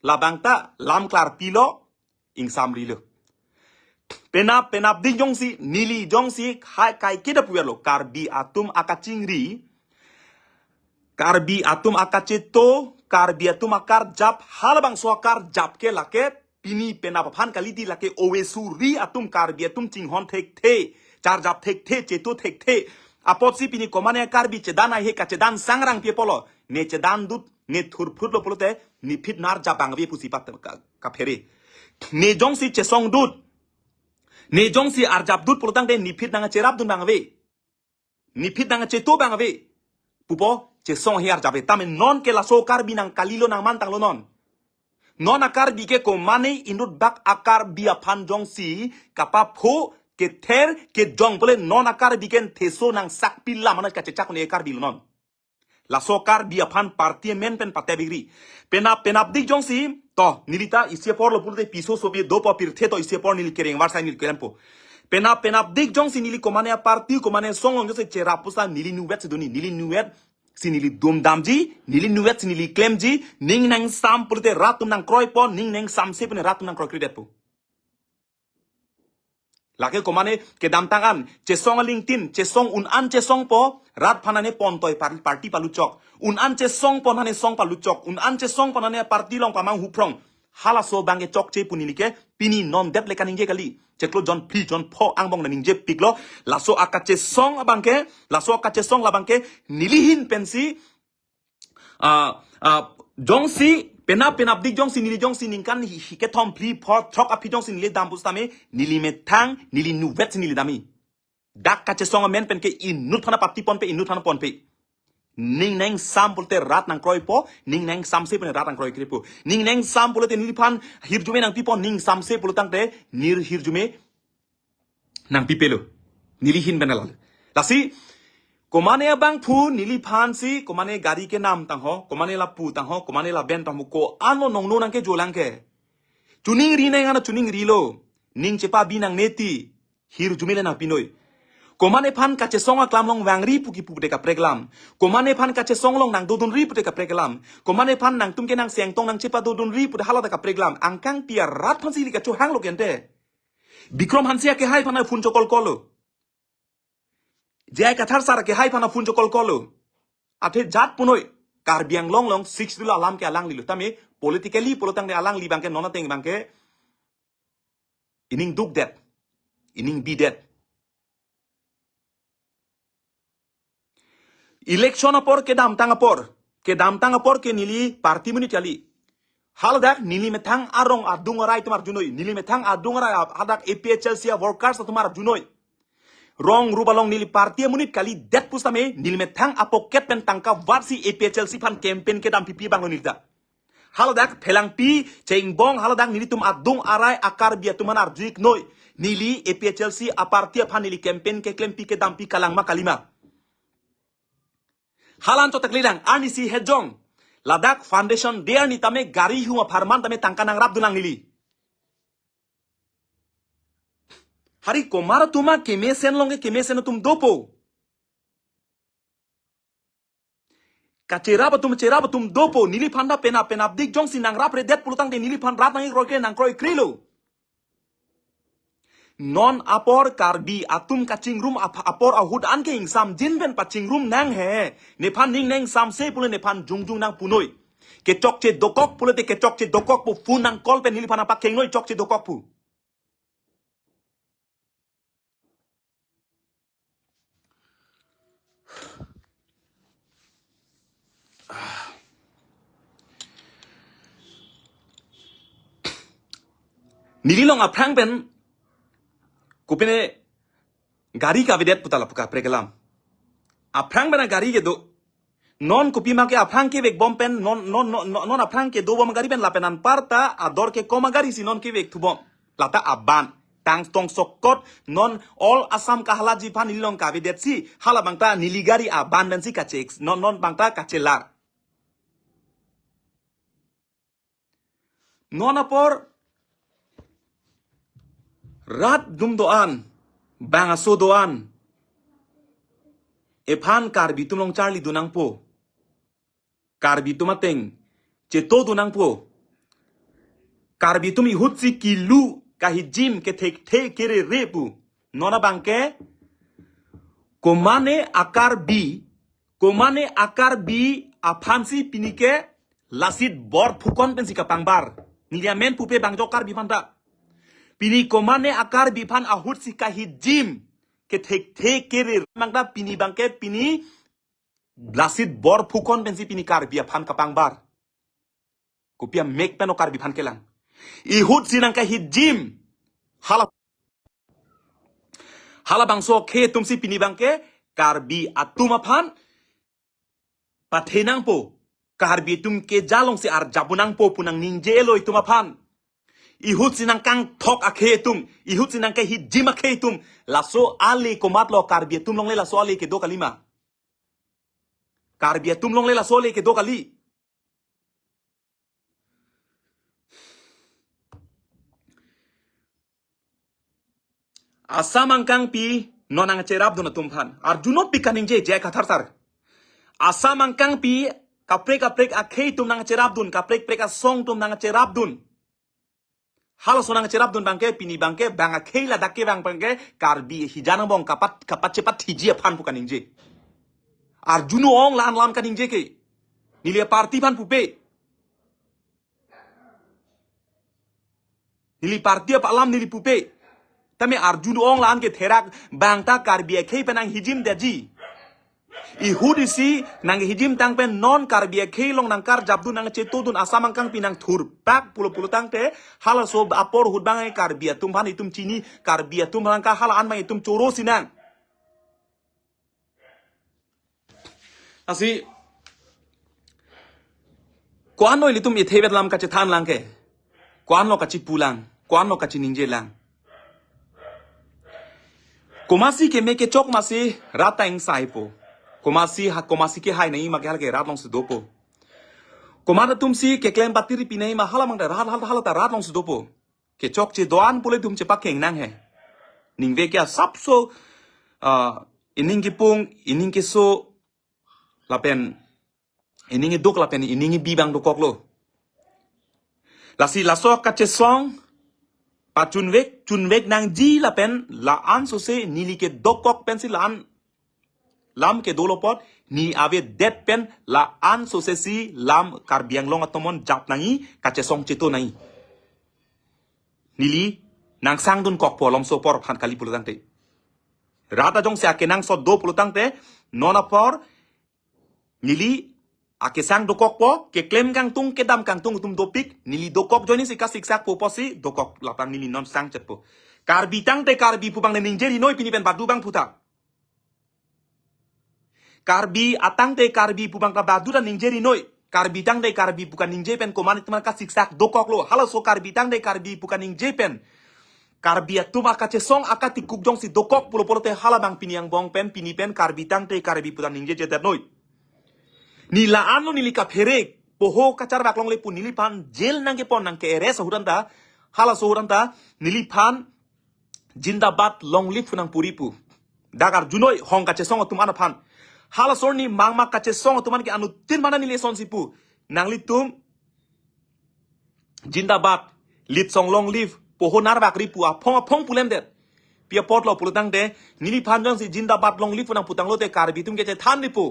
Labang ta lam klarpilo. Ingsamrilo. Penap, penapdik jongsi, neli jongsi, hai kaiketa puverlo. Karbi atum akachingri. Karbi atum akacheto, Karbi atum akarjap, halabangso akarjap ke lake, pini penap aphan kalidi lake ove suri atum Karbi atum chinghon thekthe, charjap thekthe, cheto thekthe. Apotsi pini komane Karbi chedan aihe kachedan sangrang pi apotlo. Ne chedandut, ne thurphutlo pulote, nephit narjap abang ave pusi pat ka, kaphere. Ne jongsi chesongdut. Ne jongsi arjapdut pulotangte nephit nangcherapdun abang ave. Nephit nangcheto abang ave. Pupo, chesong hi arjap ave. Tame non ke laso Karbi nangkalilo nangmantanglo non. Non a-Karbi ke komane inut bak a-Karbi aphan jongsi kapapho kether kejong pule non a-Karbi ke theso nangsak pila manat kachechak ne Karbi lo non. Laso Karbi aphan party amen pen patebigri. Penap, penapdik jongsi, to, neli ta isi aporlo pulote piso sobi dopo pirthe to isi apor neli kereng varsai neli kelempo. Penap, penapdik jongsi neli komane a-party, komane asong along jongsi cherap pusa neli nuvet si duni, neli nuvet si neli dumdamji, neli nuvet si neli klemji, ning nangsam pulote rat atum nangkroipo, ning nangsamse pune rat atum nangkroikredetpo. Lake komane kedamtang an, chesong alingtin, chesong un-an chesongpo, rat aphan nane pontoi par-, party paluchok. Un-an chesongpo nane song paluchok. Un-an chesongpo nane party along pamang huphrong. Halaso abang ke chokche pu neli ke, pini non det le kaningje kali. Chiklo jon phli jon pho angbong nangningje piklo. Laso akachesong abang ke, laso akachesong labang ke, neli ahin pensi, ah, ah, jongsi, penap, penapdik jongsi, neli jongsi ningkan hi, hi kethom phli pho throk aphi jongsi neli dam pusitame, neli methang, neli nuvet si neli damji. Dak kachesong amen pen ke inut aphan apatti ponpe, inut aphan ponpe. Ning nangsam pulote rat nangkroipo, ning nangsamse pune rat nangkroikrepo. Ning nangsam pulote neliphan hirjume nangpipo, ning samse pulotangte neli hirjume nangpipelo. Neli ahin pen lalo. Lasi, komane abangphu neliphansi, komane gari kenam tangho, komane lapu tangho, komane laben tangho, ko-an lo nongno nangkejolang ke. Chuningri nang ana chuningrilo. Ning chepabi nangne ti. Hirjume le nangpinoi. Komane aphan kachesong aklam along vangri pu kipu pute kaprek alam. Komane aphan kachesong along nangdodunri pute kaprek alam. Komane aphan nangtum ke nangsengtong nangchepadodunri pute hala ta kaprek alam. Angkang pi arat aphansi ili kachohanglo kente. Bikram Hanse akehai aphan phone chokolkolo. J I Kathar sir akehai aphan phone chokolkolo. Athe jat punoi. Karbi Anglong along Sixth Schedule alam ke alanglilo. Tame politically pulotangte alangli abang ke non ateng abang ke ining dukdet. Ining bidet. Election apor kedamtang apor. Kedamtang apor ke neli party amonit kali. Haladak neli methang arong adung arai atum arjunoi. Neli methang adung arai hadak A P H L C a-workers atum arjunoi. Rong rup along neli party amonit kalidet pusitame neli methang a-pocket pen tangka varsi A P H L C aphan campaign kedam pipi abanglo neli ta. Haladak phelangpi chengbong, haladak nelitum adung arai a-Karbi atum aphan arju-iknoi. Neli A P H L C a-party aphan neli campaign keklempi kedampi kalang ma kalima. Halan chotek lilang, arnisi hejong. Ladak foundation day arni tame gari huma pharman tame tangka nangrapdun lang neli. Hari komat atum ma kemesen along ke kemesen atum dopo. Kacherap atum, cherap atum dopo, neliphan ta penap penapdik jongsi nangrapre det pulotangte neliphan rat nang-ikroikre nangkroikrelo. Non apor Karbi atum kachingrum ap-, apor ahut an ke ingsamjin pen pachingrum nang he. Nephan ning nang samse pule nephan jongjong nangpunoi. Kechokche dokok pulote kechokche dokok pu, phone nang call pen neliphan nangpakengnoi chokche dokok pu. Neli long aphrang pen kopine gari kavedet puta lapu kaprek alam. Aphrang pen gari kedo. Non kopima ke aphrang kevekbom pen non, non, non, non, non aphrang kedobom gari pen lapen anparta ador kekom agari si non kevekthubom. Lata aban. Tang tong sokot non all Assam kahalaji aphan neli long kavedetsi halabangta neli gari aban pensi kache, non, non bangta kachelar. Non apor rat atum do-an, bang aso do-an, ephan Karbi atum along charlidun nangpo. Karbi atum ateng chetodun nangpo. Karbi atum ihutsi kilu kahijim kethekthe kerere pu. Non abangke komane a-Karbi, komane a-Karbi aphansi pini ke lasit bor phukon pensi kapangbar. Neli amen pupe bang jok Karbi aphanta. Pini komane a-Karbi aphan ahutsi kahijim kethekthe kerere abangta pini abangke pini lasit bor phukon pensi pini Karbi aphan kapangbar. Kopi amek pen o Karbi aphan kelang. Ihutsi nangkahijim. Hala, halabangso akhei atumsi pini abangke Karbi atum aphan pathe nangpo. Karbi atum keja alongsi arjapdun nangpo pu nangningjelo itum aphan. Ihutsi nangkangthok akhei atum, ihutsi nangkahijim akhei atum. Laso ale komatlo, Karbi atum alongle laso ale kedo kalima? Karbi atum alongle laso ale kedo kali? Assam angkangpi non nangcherapdun atum aphan arjunopik kaningje, J I Kathar sir. Assam angkangpi kaprek kaprek akhei atum nangcherapdun, kaprek kaprek asong atum nangcherapdun. Halaso nangcherapdun abangke, pini abangke, bang akhei ladak kevang abangke Karbi hijan angbong kapat, kapat chepat hiji aphan pu kaningje. Arjun-ong la-an alam kaningje ke. Neli party aphan pupe. Neli party apa alam neli pupe. Tame arjun-ong la-an ke therak bangta Karbi akhei pen nanghijimdetji. Ihut isi nanghijimtang pen non Karbi akhei along nangkarjapdun nangchetodun Assam angkangpi nangthurpak pulo pulotangte halaso apor ahut abang Karbi atum aphan itum chini, Karbi atum aphan ka hala-an abang itum choro sinang. Lasi, ko-anlo ilitum ithevet alam kachethan lang ke? Ko-anlo kachipu lang? Ko-anlo kachiningje lang? Komatsi keme kechok masi rat ta ingsaipo. Komatsi ha, komatsi kehai nangji ma ke hala ke rat alongsi dopo. Komat atumsi keklem patiri pinai ma hala mangta rat, hala, hala ta rat alongsi dopo. Kechokche do-an pule itum chepakeng nang he. Ningve ke asapso, ah, ining kipung, ining keso, lapen ining iduk lapen ining ibi abang dokoklo. Lasi laso kachesong pachunvek, chunvek nangji lapen la-an sose neli kedokok pensi la-an lam kedolo apot, neli avedet pen la-an sosesi lam Karbi Anglong atomon jap nangji, kachesong cheto nangji. Neli nangsangdun kokpo, alomso apor aphan kali pulotangte. Rat ajongsi akenangsot do pulotangte, non apor neli akesang dokokpo, keklem kangtung, kedam kangtung atum dopik, neli dokok ajoinesi kasiksakpo pusi dokok, lapang neli non sangchetpo. Karbi tangte Karbi pu abang ningje rinoi pini pen badu abang puta. Karbi atangte Karbi pu abang ta badu ta ningje rinoi. Karbi tangte Karbi pu kaningje pen komat atum kasiksak dokoklo. Halaso Karbi tangte Karbi pu kaningje pen Karbi atum akachesong akatikuk jongsi dokok pulo pulote hala abang pini angbong pen pini pen Karbi tangte Karbi pu ta ningjejedetnoi. Neli la-anlo, neli kaphere, poho kacharvak longle pu neliphan jail nangkepon nangke-arrest ahut anta, halaso ahut anta neliphan Zindabad, long live pu nangpuri pu. Dak arjunoi hong kachesong atum an aphan. Halaso arni mangma kachesong atum an ke anuttin mana neli asonsi pu. Nanglitum Zindabad, Litsong long live, poho narvakri pu aphong aphong pulemdet. Pi apotlo pulo tangte, neliphan jongsi Zindabad, long live pu nangputanglote Karbi atum ke chethanri pu.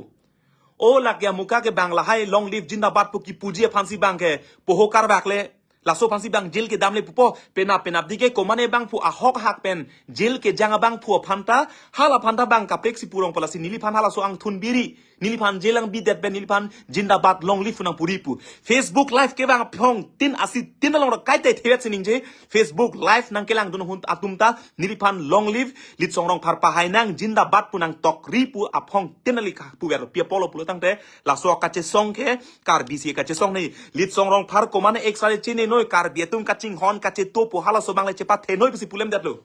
O lake amuka ke bang lahai long live Zindabad pu kipuji aphansi bang ke poho karvakle. Laso aphansi bang jail kedamle pupo, penap penapdi ke komane bangphu ahok ahak pen jail kejang abangphu aphanta, hala aphanta bang kaprek si purong palasi neliphan halaso angthun biri, neliphan jail angbidet pen neliphan Zindabad, long live pu nangpuri pu. Facebook live kevang aphong tin asi tin along ra kaite thevet si ningje. Facebook live nangkelangdun ahut atum ta neliphan long live, Litsong Rongphar pahai nang, Zindabad pu nangtokri pu aphong tin ali kapuver. Pi apotlo pulo tangte, laso kachesong ke Karbi si kachesong nei. Litsong Rongphar komane extra le chinenoi, Karbi atum kachinghon kacheto pu halaso abang le chepathenoi pusi pulemdetlo.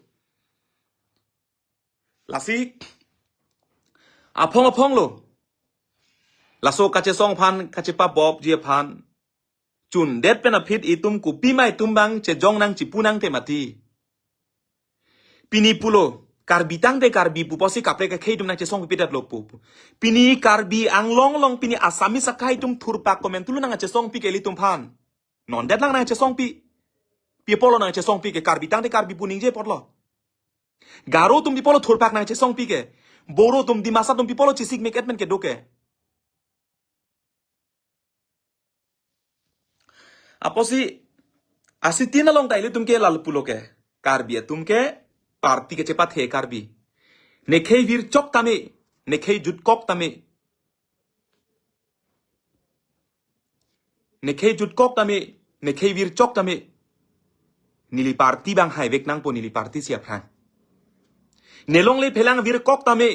Lasi aphong aphonglo. Laso kachesong aphan kachepabopji aphan chundet pen aphi itum kopima itum bang chejong nang chipu nangte mati. Pini pulo, Karbi tangte Karbi pu pusi kaprek akhei atum nangchesong pipedetlo pu. Pini Karbi Anglong along pini Assamese akhei atum thurpak komentulo nangchesongpi ke ilitum aphan. Non detlang nangchesongpi. Pi apotlo nangchesongpi ke, Karbi tangte Karbi pu ningje apotlo. Garo atum pi apotlo thurpak nangchesongpi ke. Boro atum, Dimasa atum pi apotlo chesik mek-et men kedo ke. Apotsi, asi tin along ta ilitum ke lal pulo ke. Karbi atum ke party kechepathe Karbi. Ne khei virchok tame, ne khei jutkok tame. Ne khei jutkok tame, ne khei virchok tame. Neli party bang haivek nangpo, neli party si aphrang. Ne longle phelang virkok tame.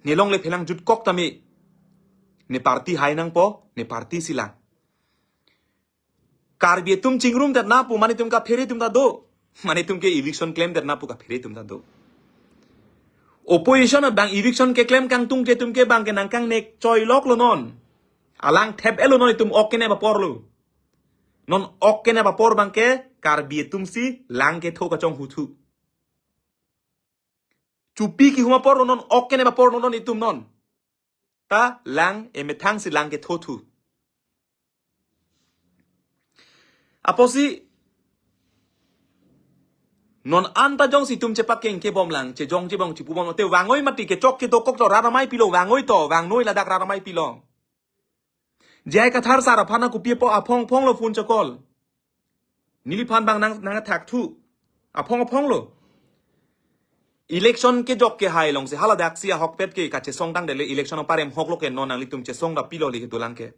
Ne longle phelang jutkok tame. Ne party hai nangpo, ne party si lang. Karbi atum chingrumdet na pu mane itum kaphere atum ta do. Mane itum ke eviction klemdet na pu kaphere atum ta do. Opposition abang eviction keklem kangtung ke itum ke bang ke nangkangnek choiloklo non. Alang thep-etlo non, itum ok kenep aporlo. Non ok kenep apor bang ke Karbi atum si lang ketho kachonghu thu. Chupi kihum aporlo non, ok kenep aporlo non itum non. Ta lang emethang si lang ketho thu. Apotsi non anta jongsi itum chepakengke bomlang, chejong chebong chipubom te vangoi mati, kechok kedokok to rat amei pilo, vangoi to, vangnoi ladak rat amei pilo. J I Kathar sir aphan kopi apo aphong aphonglo phone chokol. Neliphan bang nang nangthak thu. Aphong aphonglo. Election kejok kehai alongsi haladak si ahokpet ke kachesong tangdele election aparem hoklo ke non nanglitum chesong da pilo li kedolang ke.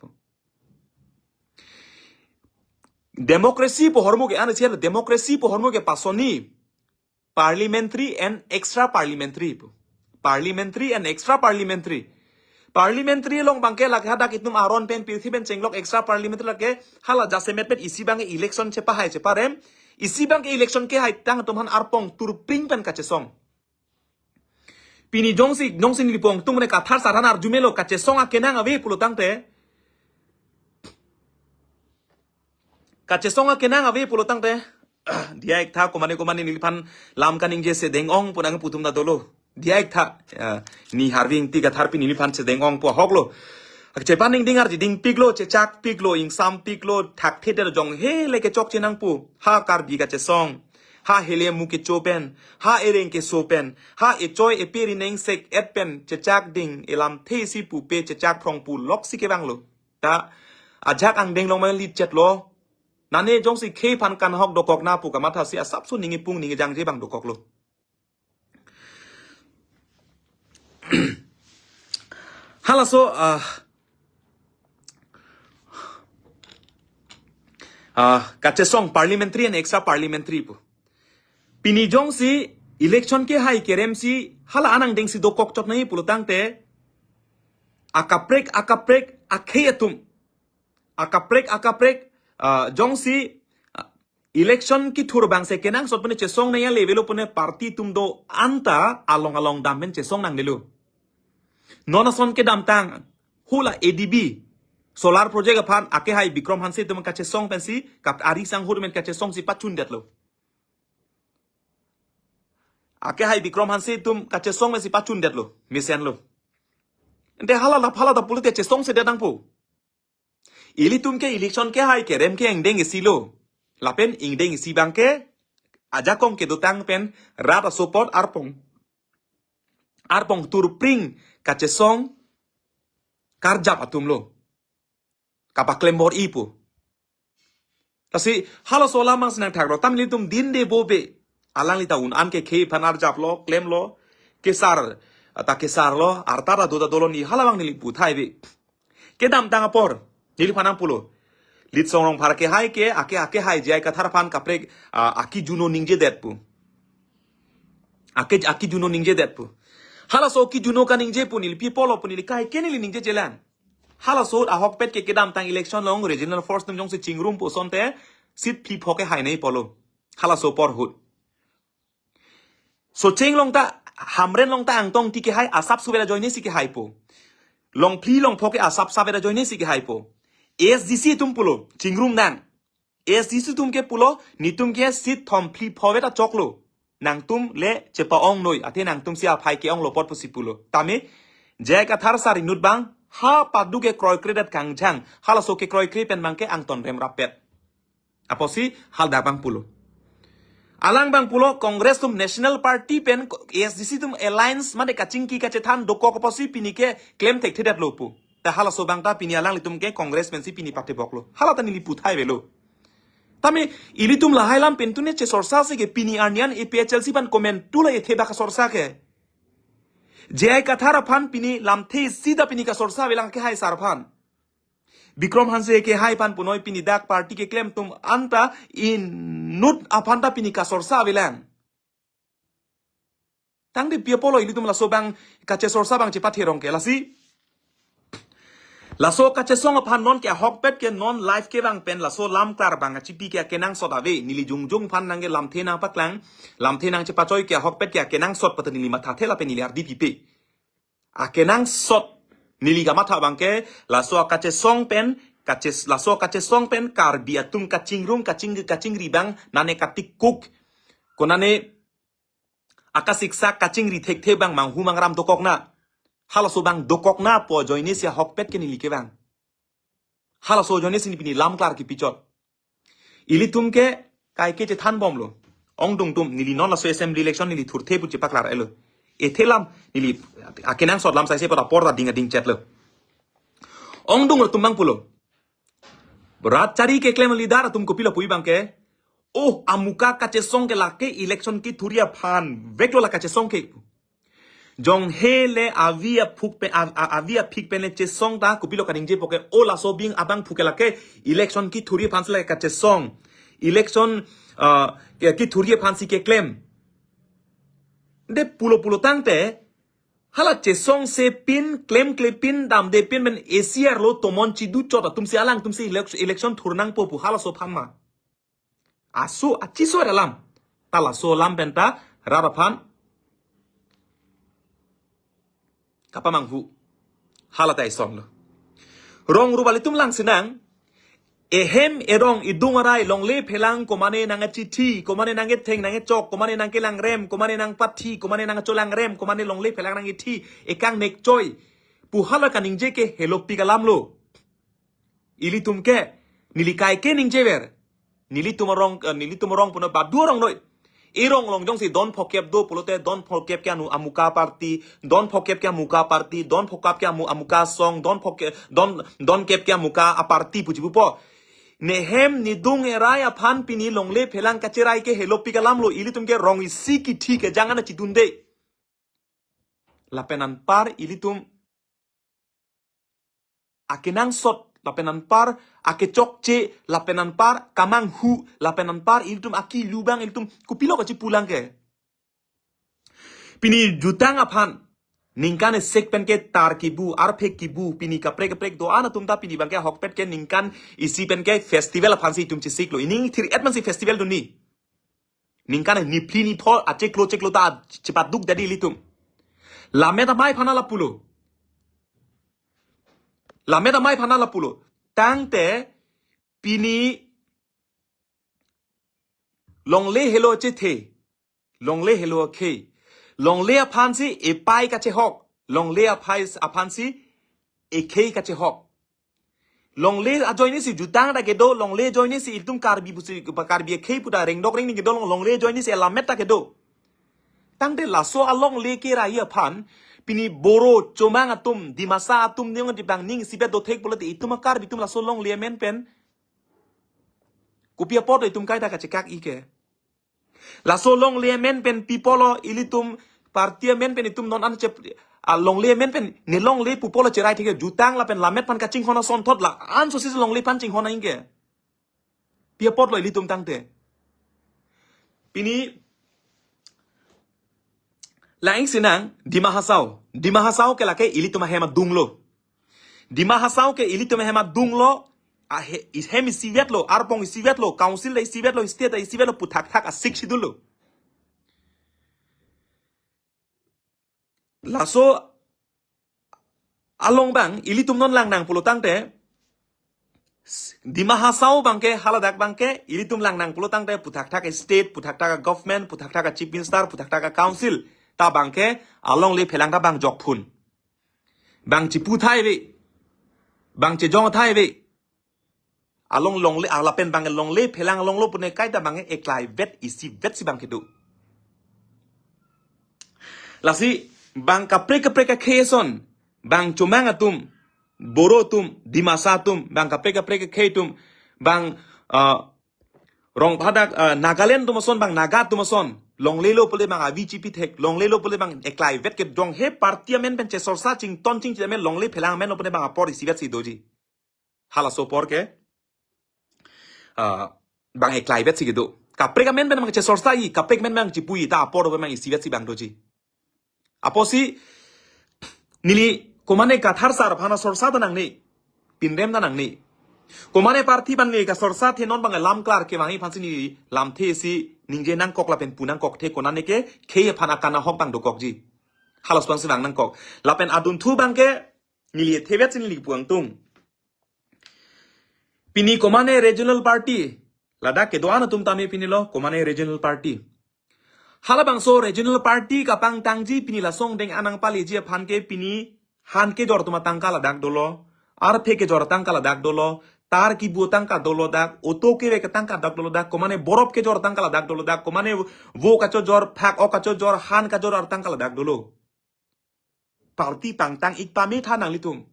Democracy pu ahormu ke, ano siya democracy pu ahormu ke pasonni parliamentary and extra parliamentary pu. Parliamentary and extra parliamentary. Parliamentary along bang ke lake hadak itum aron pen pirthe pen chenglok, extra parliamentary lake hala jasemet pen isi bang election chepahai cheparem. Isi bang ke election kehai tang atum aphan arpong turpring pen kachesong. Pini jongsi, jongsi neli pong tung mane Kathar sir aphan arjumelo, kachesong akenang ave pulo tangte. Kachesong akenang ave pulo tangte. Diya iktha komane komane neliphan lam kaningje sedeng ong pu nangpu atum ta dolo. Diya iktha, ah, ne Harving ti Kathar pi neliphan sedeng ong pu ahoklo. Chepaningding arjidingpiklo, chechakpiklo, ingsampiklo, thakthe der jong hele kechokche nangpo. Ha Karbi kachesong, ha hele mu kecho pen, ha ereng keso pen, ha echoi epe ri nengsek-et pen chechakding, elamthe si pupe chechak phrong pu loksi kevanglo. Ta ajak angdeng long mane litchetlo. Nane jongsi khei aphan kanhok dokok na pu kamathasi asapso ningje pung ningje jangje bang dokoklo. Halaso, ah, ah, kachesong parliamentary and extra parliamentary pu. Pini jongsi election kehai kerem si hala anang dengsi dokok chot nai pulo tangte, akaprek akaprek akhei atum, akaprek akaprek, ah, jongsi, ah, election kethur abangsi kenangsot pune chesong nangji level pune party atum do anta along along dam pen chesong nangnelo. Non ason kedamtang hula A D B solar project aphan akehai Bikram Hanse atum kachesong pensi kap ari sang hur men kachesongsi pachundetlo. Akehai Bikram Hanse atum kachesong pensi pachundetlo, mesenlo. Ante hala la phala ta pulote chesongsedet nangpo. Ilitum ke election kehai kerem ke ingdeng isi lo. Lapen ingdeng isi abangke ajakong kedotang pen rat aso apot arpong, arpong turpring kachesong karjap atum lo. Kapaklem bor-i pu. Lasi halaso alam abangsi nangthaklo, tam ilitum dinde bobe. Alangli ta un-an kekhei aphan arjaplo, klemlo, kesar, ta kesarlo, arta ta do ta dolo, ne hala abang neli puthai ave. Kedamtang apor neliphan nangpulo, Litsong Rongphar akehai ke, ake, akehai J I Kathar aphan kaprek, ah, akijuno ningjedet pu. Ake, akijuno ningjedet pu. Halaso kijuno kaningje pu neli pi apotlo pu neli kaike neli ningjejelang. Halaso ahokpet ke kedamtang election along regional force atum jongsi chingrum pu asonte seat phli pho kehai nangji pulo. Halaso apor ahut. Socheng along ta, Hamren along ta Angtong Engti kehai asap suvel ajoinesi kehaipo. Longphli Longpho ke asap suvel ajoinesi kehaipo. A S D C atum pulo, chingrumnang. A S D C atum ke pulo, netum ke seat thom phli pho ave ta choklo. Nangtum le chepa-ongnoi, athe nangtumsi aphai ke-onglo apot pusi pulo. Tame, J I Kathar sar inut abang, ha padu kekroikredet kangjang, halaso kekroikre pen abangke angton rem rapet. Apotsi hadak abang pulo. Alang abang pulo Congress atum National Party pen A S D C atum alliance mane kachingki kachethan dokok apotsi pini ke klem thekthedetlo pu. Ta halaso abang ta pini alanglitum ke Congress pensi pini pateboklo. Hala ta neli puthai avelo. Tame ilitum lahai alam pen tune chesorsa si ke pini arni an A P H L C aphan komantu la ethe bak kasorsa ke. J I Kathar aphan pini lamthe isi ta pini kasorsa avelang akehai sar aphan. Bikram Hanse akehai aphan punoi pini dak party keklem atum anta inut aphan ta pini kasorsa avelang. Tangte pi apotlo ilitum laso abang kachesorsa abang chepatherong ke lasi. Laso kachesong aphan non ke ahokpet ke non live kevang pen laso lam klar abang kachipi ke akenangsot ave, neli jongjong aphan nangke lamthe nangpaklang, lamthe nangchepachoi ke ahokpet ke akenangsot pu ta neli mathathe lapen neli ardi pipe. Akenangsot neli kamatha abangke laso akachesong pen, kaches-, laso akachesong pen Karbi atum kachingrum, kaching-, kachingri abang nane katikuk. Konane akasiksak kachingri thekthe abang manghu mangram dokokna. Halaso abang dokokna pu ajoinesi ahokpet ke neli kevang. Halaso ajoinesi neli pini lam klar kipichot. Ilitum ke kaike chethanbomlo. Ongdung atum neli non laso assembly election neli thurthe pu chepaklar avelo. Ethe alam neli akenangsot lam saise pada apor ta ding ading chetlo. Ongdung atum abang pulo. Rat chari keklem leader atum kopilo pu abangke. Oh, amuka kachesong ke lake election kethurji aphan. Veklo la kachesong ke. Jong hele avi aphuk pen, a-, a-, avi aphik pen le chesong ta kopilo kaningje puke, o laso abang abang phuke lake election kethurji aphansi lake kachesong. Election, ah, ke-, kethurji aphansi keklem. De pulo pulo tangte, hala chesongse pin, klemkle pin, damde pin pen A C R lo tomon chidu chot atumsi alangtumsi elec-, election thur nangpo pu halaso aphan ma. Aso achiso alam. Ta laso alam pen ta rat aphan kapamanghu. Hala ta isonlo. Rong rup alitum langsinang. Ehem erong idung arai longle phelang komane nangchithi, komane nangketheng nangkechok, komane nangkelangrem, komane nangpathi, komane nangcholangrem, komane longle phelang nangkithi, ekang nekchoi. Pu hala kaningje ke helopik alamlo. Ilitum ke, neli kaike ningjever. Nelitum arong, eh, nelitum arong puno badu arong noi. Erong along jongsi don phokep do pulote don phokep ke anu amuka party, don phokep ke amuka party, don phokep ke amu-, amuka song, don phoke-, don, don kep ke amuka a party puji pupo. Nehem nedung erai aphan pini longle phelang kacherai ke helopik alamlo, ilitum ke rong isi kithi kejang ana chidunde. Lapen anpar ilitum akenangsot, lapen anpar akechokche, lapen anpar kamanghu, lapen anpar ilitum akilu abang ilitum kopilo kachipulang ke. Pini jutang aphan, Ningkan isik pen ke tar kibu, arphek kibu, pini kaprek kaprek do-an atum ta pini abang ke ahokpet ke ningkan isi pen ke festival aphansi itum chesiklo. Ining thir-et mansi festival dunji. Ningkan niphli nipho achiklo chiklo ta chepaduk dadi ilitum. Lammet amei aphan lapulo. Lammet amei aphan lapulo. Tangte pini longle helo chethe. Longle helo akhei. Longle aphansi epai kachehok. Longle aphai aphansi ekhei kachehok. Longle ajoinesi jutang ta kedo, longle ajoinesi itum Karbi pusi, Karbi akhei pu ta rengdok rengning kedo, longle ajoinesi lammet ta kedo. Tangte laso alongle kerai aphan, pini Boro, Chomang atum, Dimasa atum, niong di bang ning isivet dothek pulote itum a-Karbi atum laso longle amen pen kopi apot itum kaita kachekak-i ke. Laso longle amen pen pi apotlo ilitum party amen pen itum non an chep, a longle amen pen ne longle pu apotlo cherai thek ke, jutang lapen lammet aphan kachinghon asonthot la-an sosi longle aphan chinghon aing ke. Pi apotlo ilitum tangte. Pini la-ingsinang Dima Hasao. Dima Hasao ke lake ilitum ahem adunglo. Dima Hasao ke ilitum ahem adunglo, ahe-, hem isivetlo, arpong isivetlo, council ta isivetlo, state ta isivetlo, pu thakthak a-Sixth Schedule lo. Laso along abang ilitum non langnang pulo tangte, Dima Hasao abang ke, haladak abang ke ilitum langnang pulo tangte pu thakthak a-state, pu thakthak a-government, pu thakthak a-chief minister, pu thakthak a-council ta abang ke alongle phelang ta bang jokphun. Bang chipu thai ave. Bang chejong thai ave. Along longle, a lapen bang longle phelang along lo pune kaita bang eklaivet isivetsi bang kedo. Lasi bang kaprek kaprek akhei ason, bang Chomang atum, Boro atum, Dimasa atum, bang kaprek kaprek akhei atum, bang, ah, rong phadak, ah, Nagaland atum ason, bang Naga atum ason, longle lo pule bang avi chipi thek, longle lo pule bang eklaivet ke dong he party amen pen chesorsa chington chingchi amen longle phelang amen lo pune bang apor isivetsi doji. Halaso apor ke, ah, bang eklaivetsi kedo. Kaprek amen pen bang chesorsa-i, kaprek amen bang chipu-i, ta apor bang isivetsi bang doji. Apotsi neli komane Kathar sar aphan sorsa ta nangne, pinrem ta nangne. Komane party aphan neli kasorsa the non bang lam klar kevangji aphansi neli lamthe si ningje nangkok lapen pu nangkok the konane ke khei aphan akan ahok bang dokokji. Halaso abangsi vang nangkok. Lapen adunthu abang ke neli thevetsi neli pu angtung. Pini komane regional party, ladak kedo-an atum tame pini lo, komane regional party. Halabangso regional party kapangtangji pini lason deng anang paleji aphan ke pini han kejor atum atangka ladak dolo, arphe kejor atangka ladak dolo, tar kibu atangka dolo dak, auto kevek atangka dak dolo dak, komane borop kejor atangka ladak dolo dak, komane vo kachojor, phak-ok kachojor, han kajor atangka ladak dolo. Party pangtang-ik pame tha nanglitum.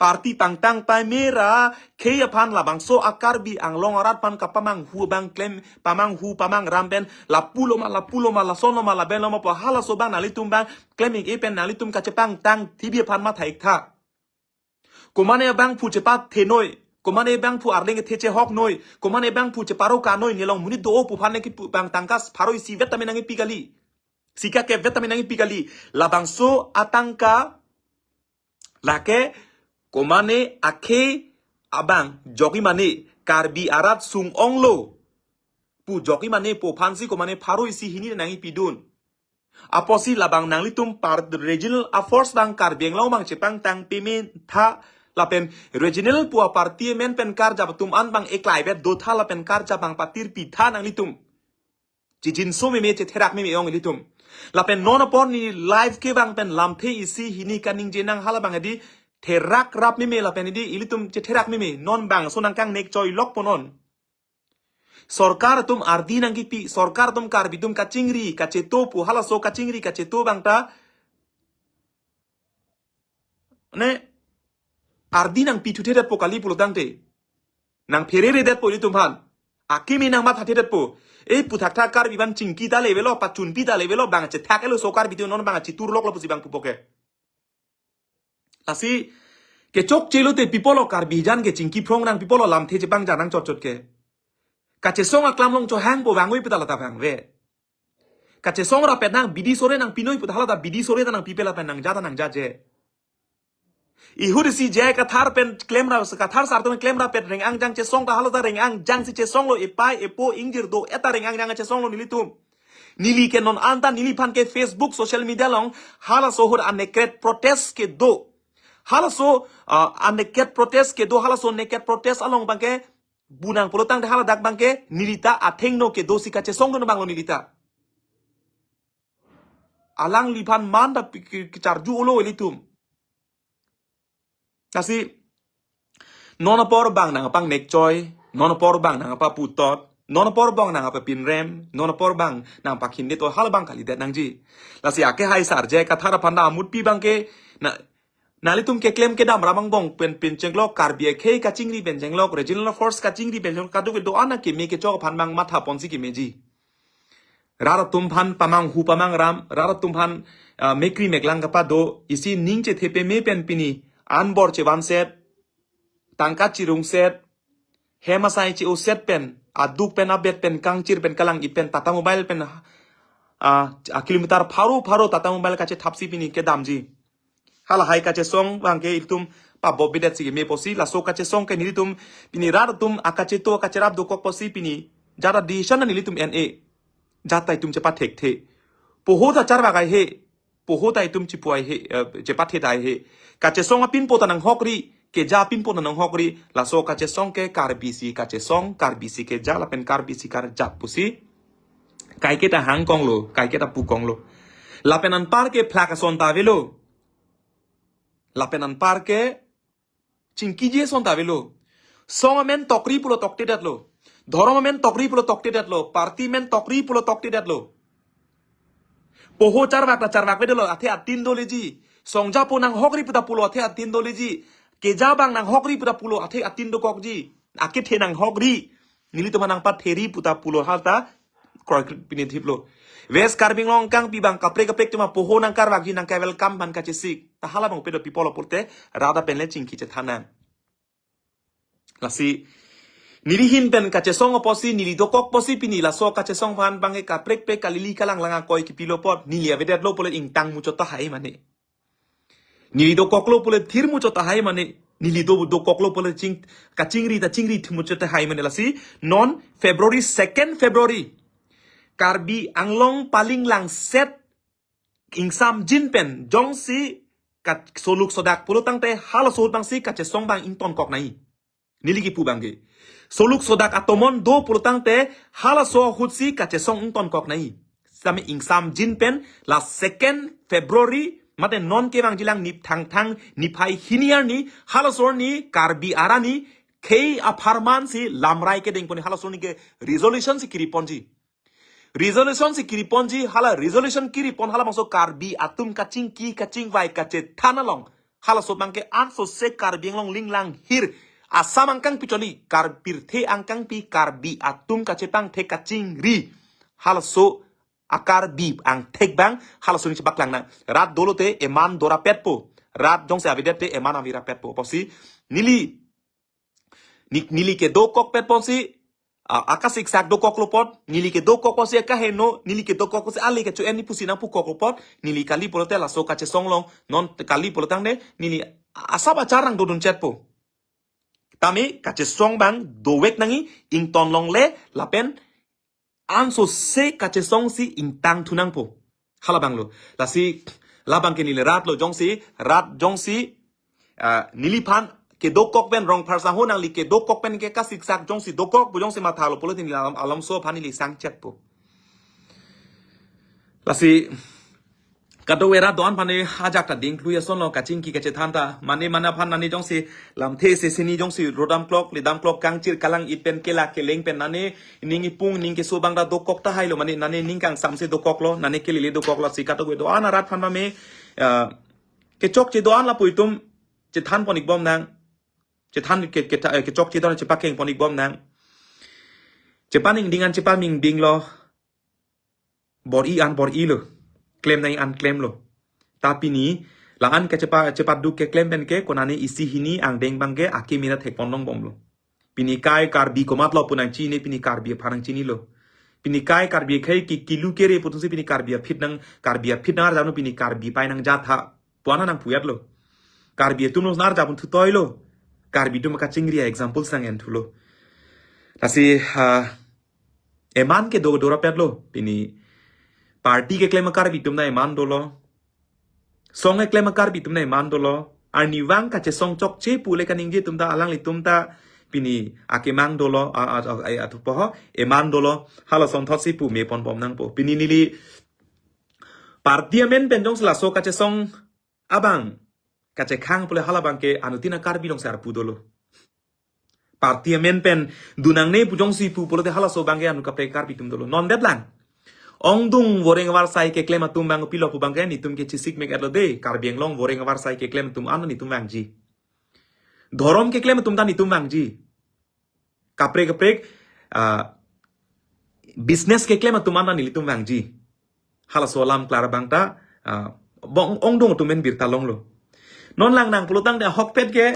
Party pangtang pame ra khei aphan labangso a-Karbi Anglong arat aphan kapamanghu abang klem pamanghu pamangram pen lapulo ma, lapulo ma, lason lo ma, laben lo ma pu halaso abang nanglitum abang klem-ik-e pen nanglitum kachepangtang thibi aphan matha-ik tha. Komane abangphu chepathe noi, komane abangphu arleng kethe chehok noi, komane abangphu cheparoka noi, nelong monit do-o pu aphan nangkipu abang tangka pharo isivet tame nangkipi kali. Sika kevet tame nangkipi kali. Labangso atangka lake komane akhei abang jokji mane Karbi arat sung-onglo pu jokji mane pu aphansi komane pharo isi hini nangkipidun. Apotsi labang nanglitum part regional a-force abang Karbi Anglong abang chepangtang pame tha lapen regional pu a-party amen pen karjap atum an abang eklaivet do tha lapen karjap abang patirpi tha nanglitum. Chijinso meme chetherak meme ong ilitum. Lapen non apor neli live kevang pen lamthe isi hini kaningje nang halabang edi therak rap meme lapen edi ilitum chetherak meme non bangso nangkangnek choi lok po non. Sorkar atum ardi nangkipi, sorkar atum Karbi atum kachingri, kacheto pu halaso kachingri, kacheto abang ta. Ne, ardi nangpi thuthedet po kali pulo tangte. Nangpherere det po ilitum aphan. Akimi nangmathathedet po. Ei pu thakthak Karbi aphan chingki ta le avelo, pachunpi ta le avelo, bang chethak-etlo so Karbi atum non bang chitur loklo pusi bang pupo ke. Lasi kechokche lote pi apotlo Karbi ajan ke chingki phrong nang pi apotlo lamthe chepangja nang chotchot ke. Kachesong aklam along chohang po vangve pu ta lata vangve. Kachesong rapet nang, bidi sore nangpi noi pu ta hala ta bidi sore ta nangpipe lapen nangja ta nangjaje. Ihut isi J I Kathar pen klem ra, Kathar sar atum klem rapet reng-angjang chesong ta hala ta reng-angjang si chesonglo, epei epo ingjir do-et ta reng-angjang chesonglo nelitum. Neli ke non anta neliphan ke Facebook social media along halaso ahut anekret protest kedo. Halaso, ah, anekret protest kedo, halaso naked protest along abangke bu nang pulotangte haladak abangke neli ta athengno kedo si kachesongdun abanglo neli ta. Alangliphan man ta pi-, ki-, kecharju olo ilitum. Lasi non apor abang nang pangnekchoi, non apor abang nang paputot, non apor abang nang papinrem, non apor abang nang pakhindet, o hala abang kalidet nangji. Lasi akehai sar J I Kathar aphan ta amutpi abangke na, nelitum keklem kedam ra angbong pen, pen chenglok, Karbi akhei kachingri pen chenglok, regional force kachingri pen chenglok, kadokave do-an akeme kechok aphan abang matha ponsi kemeji. Rat atum aphan pamanghu pamangram, rat atum aphan, ah, mekri meklang kapado, isi ning chethe peme pen pini anbor chevanset, tangka chirungset, hem asai che-oset pen, aduk pen abet pen, kangchir pen, kalang-it pen, Tata Mobile pen, ah, a kilometer pharo pharo Tata Mobile kachethapsi pini kedamji. Halahai kachesong abangke ilitum pabobbedet si keme pusi, laso kachesong ke nelitum pini rat atum akacheto akacherap dokok pusi pini jada decision nelitum en-e. Jata itum chepathekthe. Poho ta charvak ai he. Poho ta itum chipu ai he, eh, chepathe ai he. Kachesong apinpo ta nanghokri, keja apinpo ta nanghokri, laso kachesong ke Karbi si kachesong, Karbi si keja lapen Karbi si karjap pusi kaiketa hangkonglo, kaiketa pukonglo. Lapen anpar ke phlak ason ta avelo. Lapen anpar ke chingkiji ason ta avelo. Song amen tokri pulo toktedetlo. Dhorom amen tokri pulo toktedetlo. Party amen tokri pulo toktedetlo. Poho charvak ta charvakvedetlo, athe atin doleji. Song japo nanghokri pu ta pulo, athe atin doleji. Keja abang nanghokri pu ta pulo, athe atin dokokji. Akethe nanghokri. Nelitum aphan nangpatheri pu ta pulo, hala ta kroikre pini thiplo. West Karbi Anglong kangpi abang kaprek kaprek atum apoho nangkarvakji, nangke-welcome aphan kachesik. Ta hala abang pedo people pulote rat apen le chingki chethan nang. Lasi neli ahin pen kachesong apotsi, neli dokok apotsi pini laso kachesong aphan abangke kaprek kaprek kalili kalang lang akoi kipilo apot, neli avedetlo pule ingtang muchot tahai mane. Neli dokoklo pule thir muchot tahai mane. Neli do dokoklo pule ching, kachingri ta chingri thir muchot tahai mane. Lasi non February, second February, Karbi Anglong paling langset ingsamjin pen jongsi ka soluk sodak pulotangte halaso ahut abangsi kachesong abang ingtonkok nai. Neli kipu abangke. Soluk sodak atomon do pulotangte halaso ahutsi kachesong ingtonkok nai. Sitame ingsamjin pen la second February, mate non kevangjilang nip thangthang niphai hini arni, halaso arni Karbi arni khei apharman si lamrai kedeng pon, halaso arni ke resolution si kiri ponji. Resolution si kiri ponji, hala resolution kiri pon halabangso Karbi atum kachingki kachingvai kachethan along. Halaso abangke ansose Karbi Anglong linglang hir. Assam angkangpi choli, Kar-, pirthe angkangpi Karbi atum kachepangthek kachingri. Halaso a-Karbi angthek abang, halaso arni chepaklang nang. Rat dolote eman dorapetpo. Rat jongsi avedette eman avirapetpo. Apotsi neli, ni-, neli kedokok pet ponsi, a, akasiksak dokoklo apot, neli kedokok ponsi akaheno, neli kedokok ponsi ale kecho-en ni pusi nangpukoklo apot, neli kali pulote laso kachesong along, non kali pulotangte, neli asap achar nangdodun chetpo. Tame kachesong abang dovek nangji, ington longle, lapen ansose kachesong si ingtang thu nangpo. Halabanglo. Lasi labangke neli rat lo jongsi, rat jongsi, ah, neliphan kedokok pen Rongphar sangho nangli kedokok pen ke kasiksak jongsi dokok pu jongsi mathalo pulote neli alam, alamso aphan neli sangchetpo. Lasi kadokave rat do-an aphan ajak ta dingklui asonlo, kachingki kachethan ta. Mane mane aphan nane jongsi lamthe isi hini jongsi rodam klok, lidam klok, kangchir kalang-it pen kela keleng pen nane ning ipung ning keso abang ta dokok tahailo, mane nane ning kangsamse dokoklo, nane kelele dokoklo, si kadokave do-an arat aphan pame, ah, kechokche do-an lapu itum chethan pon-ikbom nang, chethan ke, ke, eh, kechokche do-an chepakeng pon-ikbom nang. Chepaningding an chepaningdinglo. Bor-i an bor-ilo. Klem nangji an klemlo. Ta pini, la-an ke chepa, chepaduk keklem pen ke, konane isi hini angdeng abangke, akimi ra thekpon longbomlo. Pini kai Karbi komatlo pu nangchini, pini Karbi aphan nangchinilo. Pini kai Karbi akhei ke kilu kere puthot si pini Karbi aphi nang, Karbi aphi nang arjap non, pini Karbi pai nangjat ha. Puan nangpu-etlo. Karbi atum lo nar japun thutoi lo. Karbi atum kachingri a-example sang en thulo. Lasi, ah, eman kedo dorapetlo. Pini party keklem Karbi atum ta eman dolo. Song keklem Karbi atum ta eman dolo. Arnivang kachesong chokche pu le kaningje atum ta, alanglitum ta pini akemang dolo, a, a, a, a, atupo ho, eman dolo, halason thotsi pu me ponbom nangpo. Pini neli party amen pen jongsi laso kachesong abang kachekhang pule halabang ke anuttin a-Karbi along si arpu dolo. Party amen pen dun nangne pu jongsi pu pulote halaso abang ke anut kaprek Karbi atum dolo. Non det lang. Ongdung voreng varsai keklem atum abang pilo pu abang ke netum ke chisik mek-etlo de. Karbi Anglong voreng varsai keklem atum an netum vangji. Dhorom keklem atum ta netum vangji. Kaprek kaprek, ah, business keklem atum an nelitum vangji. Halaso alam klar abang ta, ah, bong ongdung atum amen birta longlo. Non lang nang pulotangte ahokpet ke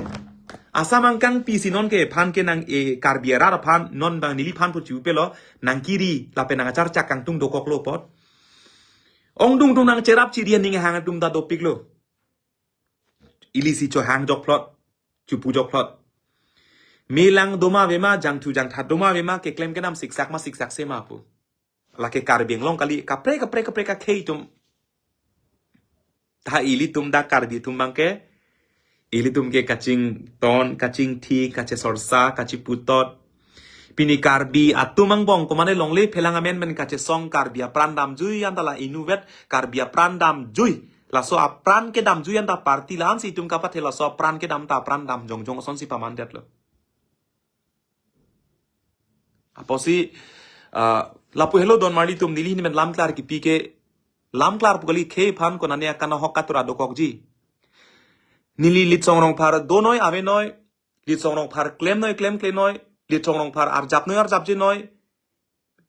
Assam angkangpi si non ke aphan ke nang e Karbi arat aphan non abang neliphan pu chupelo, nang kiri lapen nang acharchak kangtung dokoklo apot. Ongdung atum nang cherap chiri aning ahang atum ta dopiklo. Ili si chohang jokphlot, chupu jokphlot. Melang doma avema, jangthu jangthat doma avema, keklem kedam siksak ma siksak se ma pu. Lake Karbi Anglong kali, kaprek kaprek kaprek akhei atum. Ta ilitum dak Karbi atum abang ke, ilitum ke kachington, kachingthi, kachesorsa, kachiputot. Pini Karbi atum angbong komane longle phelang amen pen kachesong Karbi apran damjui anta la inutvet Karbi apran damjui. Laso apran kedamjui anta party la-an si itum kapathe, laso apran kedam ta apran dam jongjong asonsi pamandetlo. Apotsi, ah, lapu helo don marli atum, neli ahin pen lam klar kipi ke, lam klar pu kali, khei aphan konane akan ahok katura dokokji. Neli Litsong Rongphar donoi avenoi, Litsong Rongphar klemnoi klemklenoi, Litsong Rongphar arjapnoi arjapjenoi,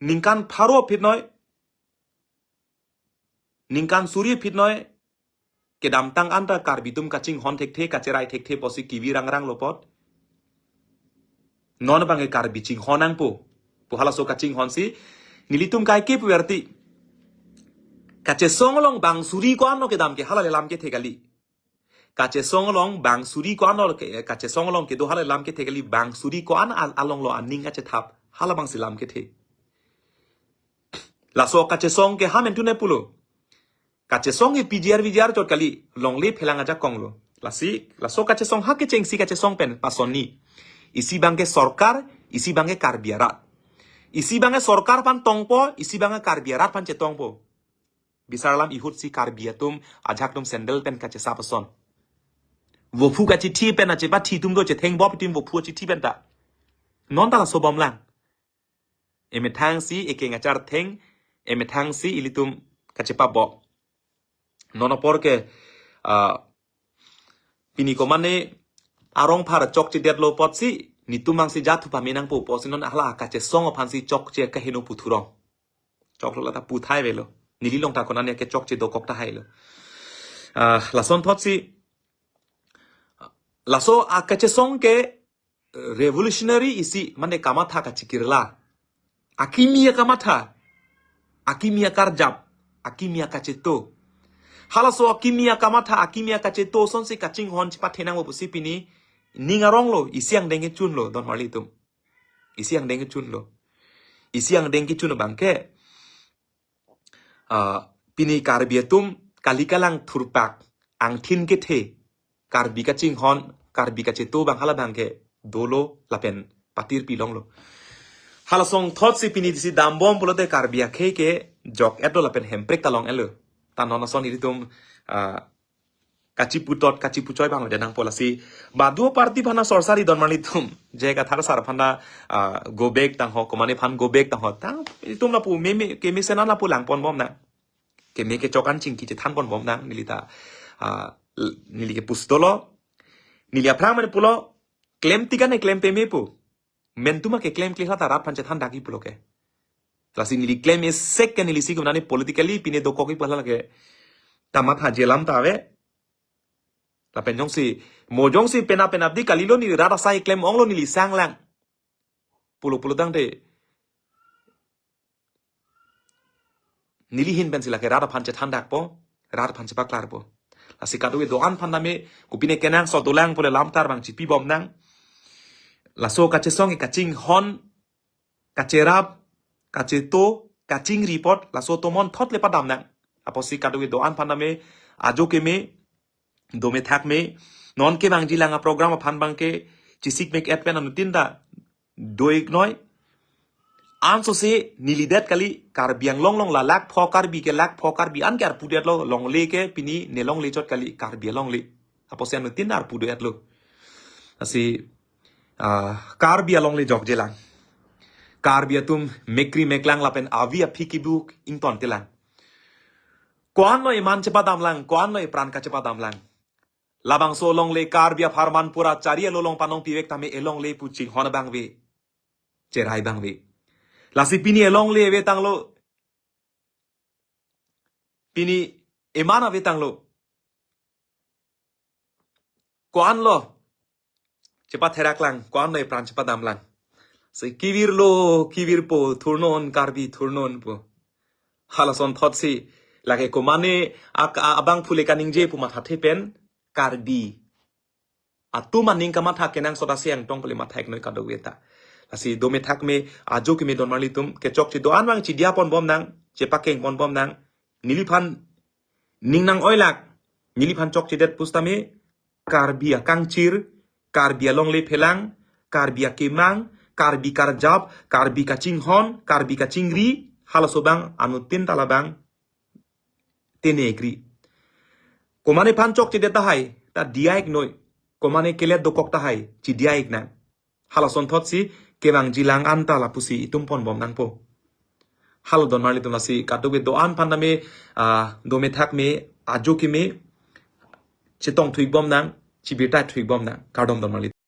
ningkan pharo phitnoi, ningkan suri phitnoi, kedamtang anta Karbi atum kachinghon thekthe, kacherai thekthe pusi kivi rangranglo apot. Non abang ke Karbi chinghon nangpo pu halaso kachinghon si nelitum kaike puverti. Kachesong along bang suri ko-anlo kedam ke hala le lam kethe kali. Kachesong along bang suri ko-anlo ke, kachesong along kedo hala le lam kethe kali, bang suri ko-an al-, alonglo aning kachethap, halabang si lam kethe. Laso kachesong ke ha men tune pulo. Kachesong ke P G R V G R chot kali, longle phelang ajakonglo. Lasi, laso kachesong ha kechengsi kachesong pen pasonni. Isi abang ke sorkar, isi abang ke Karbi arat. Isi abang ke sorkar aphan tongpo, isi abang ke Karbi arat aphan chetongpo. Bisar alam, ihut si Karbi atum ajak atum sandal pen kachesap ason. Vophu kachithi pen achepathi atum do, chetheng bop atum vophu chithi pen ta. Non ta laso bomlang. Emethang si ekeng achar theng, emethang si ilitum kachepabok. Non apor ke, ah, pini komane arong phar chokchedetlo apotsi, netum abang si jathu pame nangpo apotsi non hala kachesong aphan si chokche kaheno puthurong. Choklo lata puthai avelo. Neli along ta konane ke chokche dokok tahailo. Ah, lason thotsi, laso akachesong ke revolutionary isi, mane kamatha kachikirla. Akimi akamatha, akimi akarjap, akimi akacheto. Halaso akimi akamatha, akimi akacheto asonsi kachinghon chepathenangpo pusi pini ning aronglo, isi angdeng kechunlo, don marli atum. Isi angdeng kechunlo. Isi angdeng kechun abang ke, ah, pini Karbi atum kali kalang thurpak, angthin kethe, Karbi kachinghon, Karbi kacheto abang halabang ke dolo lapen patirpi longlo. Halason thotsi pini disi dambom pulote Karbi akhei ke jok-etlo lapen hemprek ta long-etlo. Ta non ason ilitum, ah, kachiputot, kachipuchoi abang le nangpo lasi. Badu party aphan sorsa ri don marli atum. J I Kathar sir aphan, ah, go back tangho, komane aphan go back tangho. Tang, itum lapu, meme, kemesen an lapu langponbom nang. Keme kechok an chingki chethanponbom nang, neli ta, ah, l-, neli ke pustolo. Neli aphrang mane pulo, klem tikan ne klem peme pu. Men atum ke klemkle hala ta rat aphan chethan daki pulo ke. Lasi neli klem esek ke neli si komane politically pine dokok-i pu hala ke. Kamatha jelam ta ave. Lapen jongsi, mo jongsi penap penap di kalilo neli rat asai klem onglo neli sanglang. Pulo pulotangte. neli ahin pensi lake rat aphan chethan dakpo, rat aphan chepaklarpo. Lasi kadokave do-an aphan tame kopine kenangsot dolang pule lamtar abang chipibom nang. Laso kachesong ke kachinghon, kacherap, kacheto, kachingri apot, laso atum aphan thot le padam nang. Apotsi kadokave do-an aphan tame ajo keme, dome thakme, non kevangjilang aprogram aphan abangke chisik mek et pen anuttin ta do-iknoi. Ansose nelidet kali, Karbi Anglong along la lakh pho Karbi ke lakh pho Karbi anke arpu detlo, longle ke pini ne longle chot kali, Karbi alongle. Apotsi anuttin arpu do-etlo. Lasi, ah, Karbi alongle jokjelang. Karbi atum mekri meklang lapen avi aphi kibuk ingtontelang. Ko-anlo eman chepadamlang, ko-anlo epran kachepadamlang. Labangso alongle Karbi apharman pura chari along panong pivek tame elongle pu chinghon abang ave. Cherai abang ave. Lasi pini elongle ave tanglo. Pini eman ave tanglo. Ko-anlo chepatheraklang, ko-anlo epran chepadamlang. Si kevirlo, kevirpo, thurnon, Karbi thurnon pu. Halason thotsi, lake komane ak-, a-, abangphu le kaningje pu mathathe pen, Karbi atum aning kamatha kenangsot asi angtong pule matha-iknoi kadokave ta. Lasi dome thakme, ajo keme don marlitum, kechokche do-an abang chidiya ponbom nang, chepakeng ponbom nang, neliphan ning nang-oilak, neliphan chokchedet pusitame, Karbi akangchir, Karbi alongle phelang, Karbi akemang, Karbi karjap, Karbi kachinghon, Karbi kachingri, halaso abang anuttin ta labang tene-ikri. Komanephan chokchedet tahai, ta diya-iknoi. Komane kelet dokok tahai, chidiya-ik nang. Halason thotsi kevangjilang anta lapusi itum ponbom nangpo. Halo don marlitum, lasi kadokave do-an aphan tame, ah, dome thakme, ajo keme, chetong thuikbom nang, chibirta thuikbom nang, kardom don marlitum.